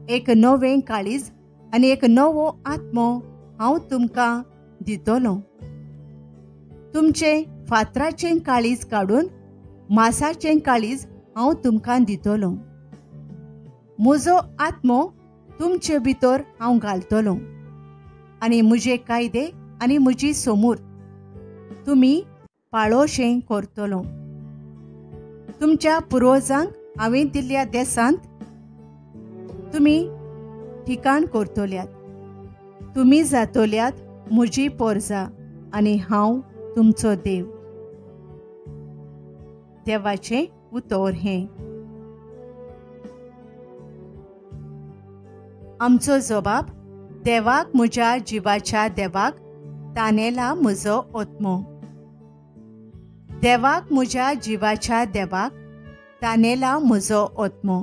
S1: एक नवें काळीज आनी एक नवो आत्मो हांव तुमकां दितलो. तुमचें फातराचें काळीज काडून मासाचें काळीज हांव तुमकां दितलो. म्हजो आत्मो तुमचे भितर हांव घालतलो आनी म्हजे कायदे आनी म्हजी समूर्त तुमी पाळोशें करतलो. तुमच्या पुर्वजांक हांवें दिल्ल्या देशांत तुमी ठिकाण करतल्यात. तुमी जातल्यात म्हजी पोरजा आनी हांव तुमचो देव. देवाचें उतर हें. आमचो जबाब देवाक म्हज्या जिवाच्या देवाक तानेला म्हजो आत्मो. देवाक म्हज्या जिवाच्या देवाक तानेला म्हजो आत्मो.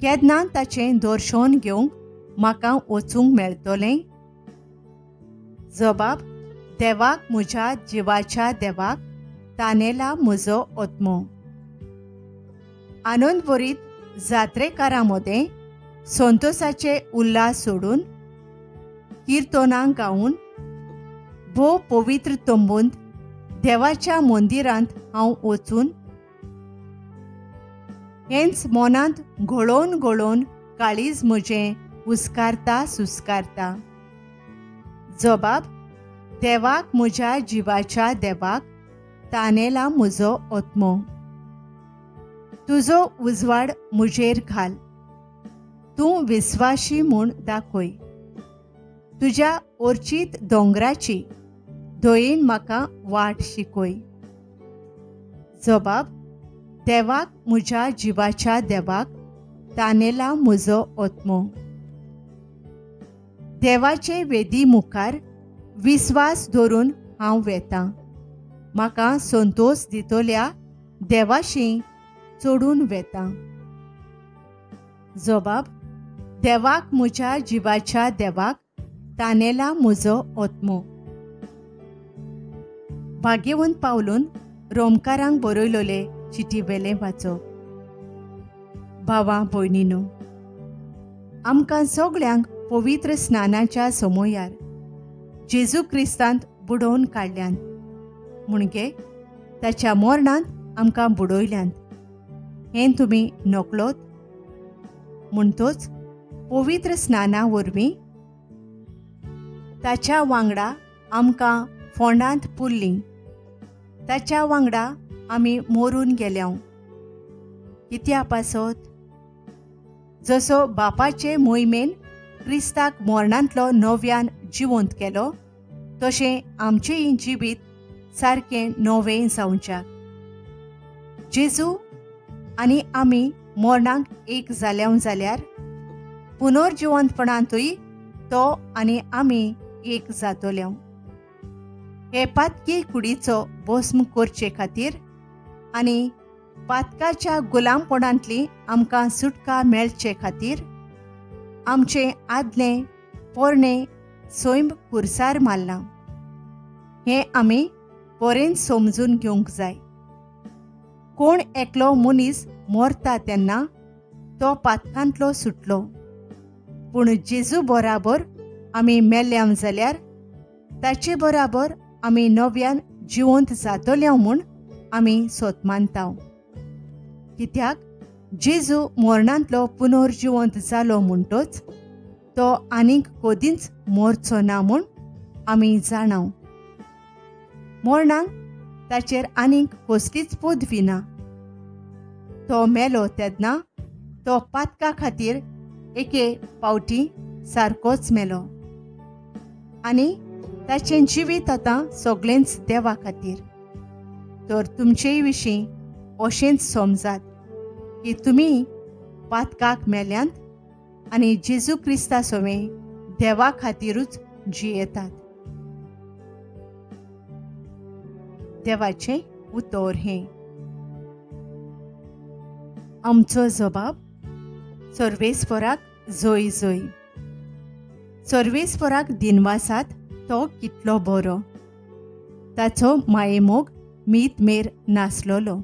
S1: केन्ना ताचें दर्शन घेवंक म्हाका वचूंक मेळटलें? जबाब देवाक म्हज्या जिवाच्या देवाक तानेला म्हजो आत्मो. आनंदभरीत जात्रेकारां मदें संतोषाचे उल्हास सोडून किर्तनां गावन भोव पवित्र तंबूंत देवाच्या मंदिरांत हांव वचून हेंच मनांत घोळोवन घोळोवन काळीज म्हजें उस्कारता सुस्कारता. जबाब देवाक म्हज्या जिवाच्या देवाक तानेला म्हजो आत्मो. तुजो उजवाड म्हजेर घाल, तूं विस्वाशी म्हूण दाखय. तुज्या ओर्चीत दोंगराची दयेन म्हाका वाट शिकय. जबाब देवाक म्हज्या जिवाच्या देवाक तानेला म्हजो आत्मो. देवाचे वेदी मुखार विस्वास धरून हांव वेतां. म्हाका संतोष दितल्या देवाशी चडून वेतां. जबाब देवाक म्हज्या जिवाच्या देवाक तानेला म्हजो आत्मो. भाग्यवंत पावलून रोमकारांक बरयलोले चिटी वेलें वाचप. भावा भयणीनो, आमकां सगळ्यांक पवित्र स्नानाच्या समयार जेजू क्रिस्तांत बुडोवन काडल्यान, म्हणजे ताच्या मरणांत आमकां बुडयल्यांत हें तुमी नकळत. म्हणटोच पवित्र स्नाना वरवीं ताच्या वांगडा आमकां फोंडांत पुरलीं, ताच्या वांगडा आमी मरून गेल्या. कित्या पासत? जसो बापाचे मोहिमेन क्रिस्ताक मरणांतलो नव्यान जिवंत केलो तशें आमचेंय जिवीत सारकें नवें जावच्याक. जेजू आनी आमी मरणाक एक जाल्या जाल्यार पुनर्जिवंतपणांतूय तो आनी आमी एक जातले. हे पातकी कुडीचो भस्म करचे खातीर आनी पातकाच्या गुलामपणांतली आमकां सुटका मेळचे खातीर आमचें आदलें पोरणें सैम कुर्सार मारलां हें आमी बरेंच समजून घेवंक जाय. कोण एकलो मनीस मरता तेन्ना तो पातकांतलो सुटलो, पूण जेजू बराबर आमी मेल्या जाल्यार ताचे बराबर आमी नव्यान जिवंत जातले म्हूण आमी सोत मानता. कित्याक जेजू मरणांतलो पुनर्जिवंत जालो म्हणटोच तो आनीक कदींच मरचो ना म्हूण आमी जाणाव. मरणाक ताचेर आनीक कसलीच पदवी ना. तो मेलो तेन्ना तो पातका खातीर एके पावटी सारकोच मेलो आनी ताचें जिवीत आतां सगळेंच देवा खातीर. तर तुमचेय विशीं अशेंच समजात की तुमी पातकाक मेल्यांत आनी जेजू क्रिस्ता सवें देवा खातीरूच जियेतात. देवाचें उतर हें. आमचो जबाब सर्वेस्पराक जोय जोय. सर्वेस्पराक दिनवासात तो कितलो बरो, ताचो मायेमोग मीत मेर नासलोलो.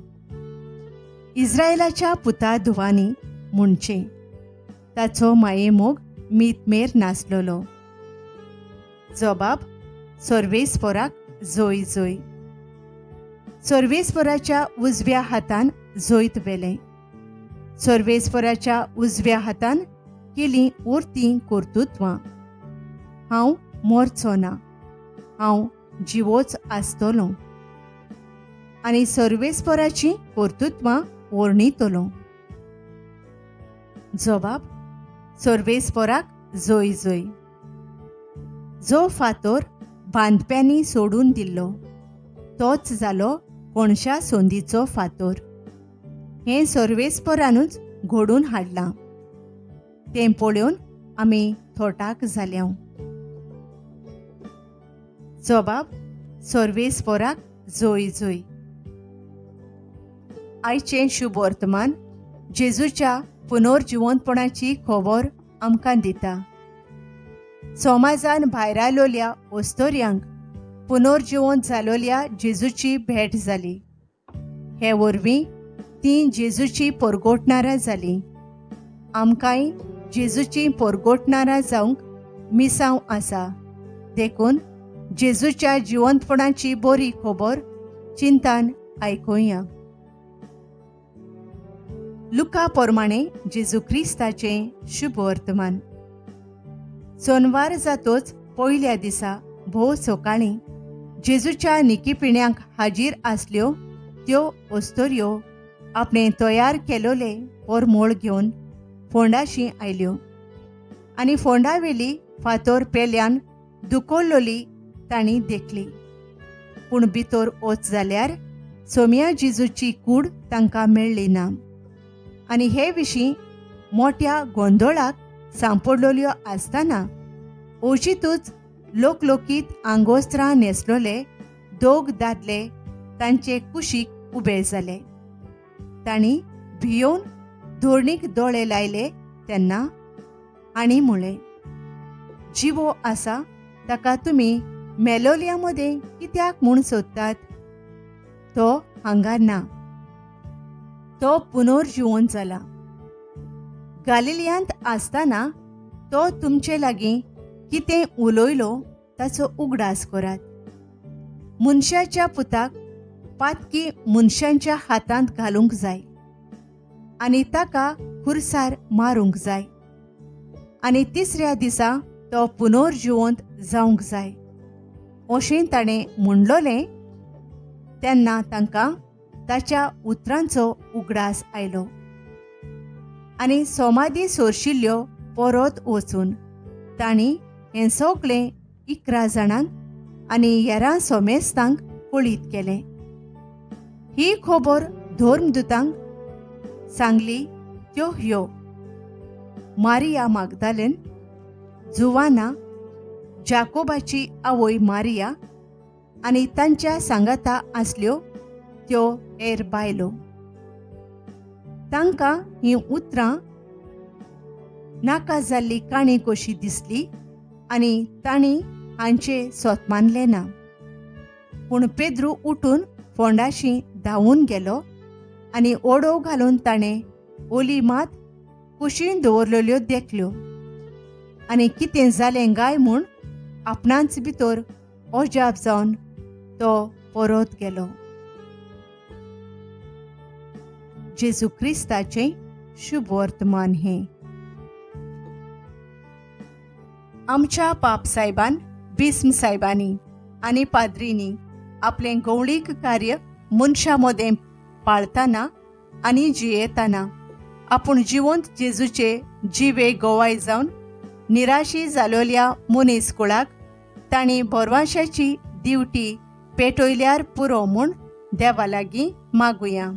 S1: इस्रायलाच्या पुता धुवांनी म्हणचें ताचो मायेमोग मीत मेर नासलोलो. जबाब सर्वेस्पराक जोय जोय. सर्वेस्पराच्या उजव्या हातान जैत व्हेलें, सर्वेस्पराच्या उजव्या हातान केलीं उरतीं कर्तृत्वां. हांव मरचो ना, हांव जिवोच आसतलो आनी सर्वेस्पराचीं कर्तृत्वां वर्णितलो. जबाब सर्वेस्पराक जोय जोय. जो फातोर बांदप्यांनी सोडून दिल्लो तोच जालो कोणशा सोंदीचो फातोर. हें सर्वेस्परानूच घडून हाडलां, तें पळोवन आमी थोटाक जाल्या. जबाब सर्वेस्पराक जोय जोय. आयचें शुभ वर्तमान जेजूच्या पुनर्जिवंतपणाची खबर आमकां दिता. समाजान भायर आयलोल्या ओस्तोर्यांक पुनर्जिवंत जालोल्या जेजूची भेट जाली. हे वरवीं तीं जेजूची परगोटणारां जालीं. आमकांय जेजूची परगोटणारां जावंक मिसांव आसा, देखून जेजूच्या जिवंतपणाची बरी खबर चिंतान आयकुया. लुका प्रमाणे जेजू क्रिस्ताचें शुभ वर्तमान. सोनवार जातोच पयल्या दिसा भोव सकाळीं जेजूच्या निकीपिण्यांक हाजीर आसल्यो त्यो ओस्तोऱ्यो आपणें तयार केलोले परमोळ घेवन फोंडाशी आयल्यो आनी फोंडावेली फातोर पेल्यान दुकोल्लोली तांणी देखली. पूण भितर वच जाल्यार सोम्या जेजूची कूड तांकां मेळ्ळी ना आनी हे विशीं मोट्या गोंदोळाक सांपडलोल्यो आसतना अवचितूच लोकलोकीत आंगोस्त्रां न्हेसलोले दोग दादले तांचे कुशीक उबे जाले. तांणी भियोवन धोरणीक दोळे लायले तेन्ना आनी म्हळें, जिवो आसा ताका तुमी मेलोल्या मदें कित्याक म्हूण सोदतात? तो हांगा ना, तो पुनर्जिवन जाला. गालिलियांत आसतना तो तुमचे लागीं कितें उलयलो ताचो उगडास करात. मनशाच्या पुताक पातकी मनशांच्या हातांत घालूंक जाय आनी ताका खुरसार मारूंक जाय आनी तिसऱ्या दिसा तो पुनर्जिवंत जावंक जाय अशें ताणें म्हणलोलें. तेन्ना तांकां ताच्या उतरांचो उगडास आयलो आनी सोमादी सोरशिल्ल्यो परत वचून तांणी हें सगळें 11 जाणांक आनी हेरां सोमेस्तांक कळीत केलें. ही खबर धर्मदूतांक सांगली त्यो ह्यो: मारिया मागदालेन, जुवाना, जाकोबाची आवय मारिया आनी तांच्या सांगाता आसल्यो त्यो हेर बायलो. तांकां हीं उतरां नाका जाल्ली काणी कशी दिसली आनी तांणी हांचे सोत मानलें ना. पूण पेद्रू उठून फोंडाशी धांवून गेलो आनी ओडो घालून ताणें ओली मात कुशीन दवरलेल्यो देखल्यो आनी कितें जालें गाय म्हूण आपणांच भितर अजाप जावन तो परत गेलो. जेजू क्रिस्ताचें शुभवर्तमान हें. आमच्या पाप सायबान, बिस्म सायबांनी आनी पाद्रींनी आपलें गवळीक कार्य मनशां मदें पाळतना आनी जियेतना आपूण जिवंत जेजूचे जिवे गोवाय जावन निराशी जालोल्या मनीस कुळाक तांणी भरवाशाची दिवटी पेटयल्यार पुरो म्हूण देवा लागीं मागुया.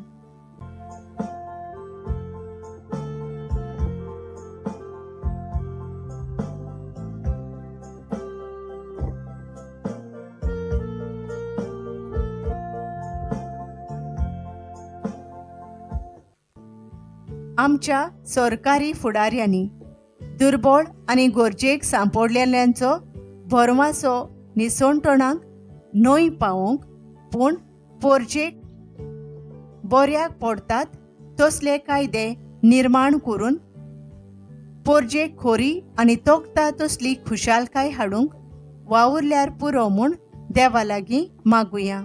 S1: आमच्या सरकारी फुडाऱ्यांनी दुर्बळ आनी गरजेक सांपडलेल्यांचो भरवासो निसणटणाक न्हय पावोवंक पूण पोरजेक बऱ्याक पडटात तसले कायदे निर्माण करून पोरजेक खोरी आनी तोखता तसली खुशालकाय हाडूंक वावुरल्यार पुरो म्हूण देवा लागीं मागुया.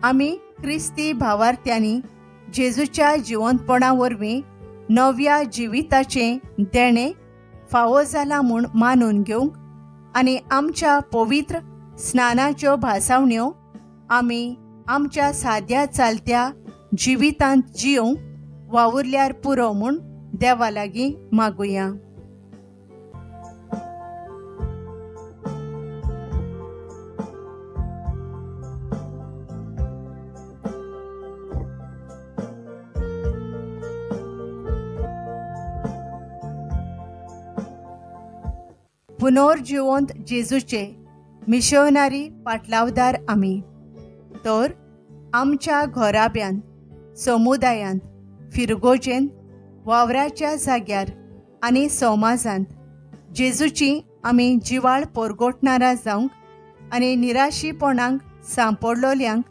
S1: आमी क्रिस्ती भावार्थ्यांनी जेजूच्या जिवंतपणा वरवीं नव्या जिविताचें देणें फावो जालां म्हूण मानून घेवंक आनी आमच्या पवित्र स्नानाच्यो भासावण्यो आमी आमच्या साद्या चालत्या जिवितांत जियोवंक वावुरल्यार पुरो म्हूण देवा लागीं मागुया. पुनर्जिवंत जेजूचे मिशनरी पाटलावदार आमी तर आमच्या घराब्यांत, समुदायांत, फिरगोजेंत, वावराच्या जाग्यार आनी समाजांत जेजूची आमी जिवाळ परगटणारा जावंक आनी निराशीपणाक सांपडलोल्यांक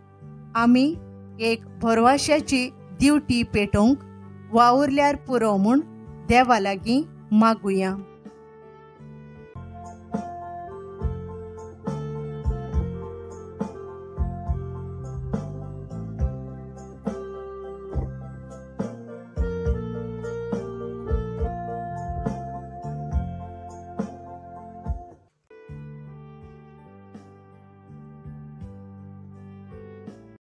S1: आमी एक भरवाश्याची दिवटी पेटोवंक वावुरल्यार पुरो म्हूण देवा लागीं मागुया.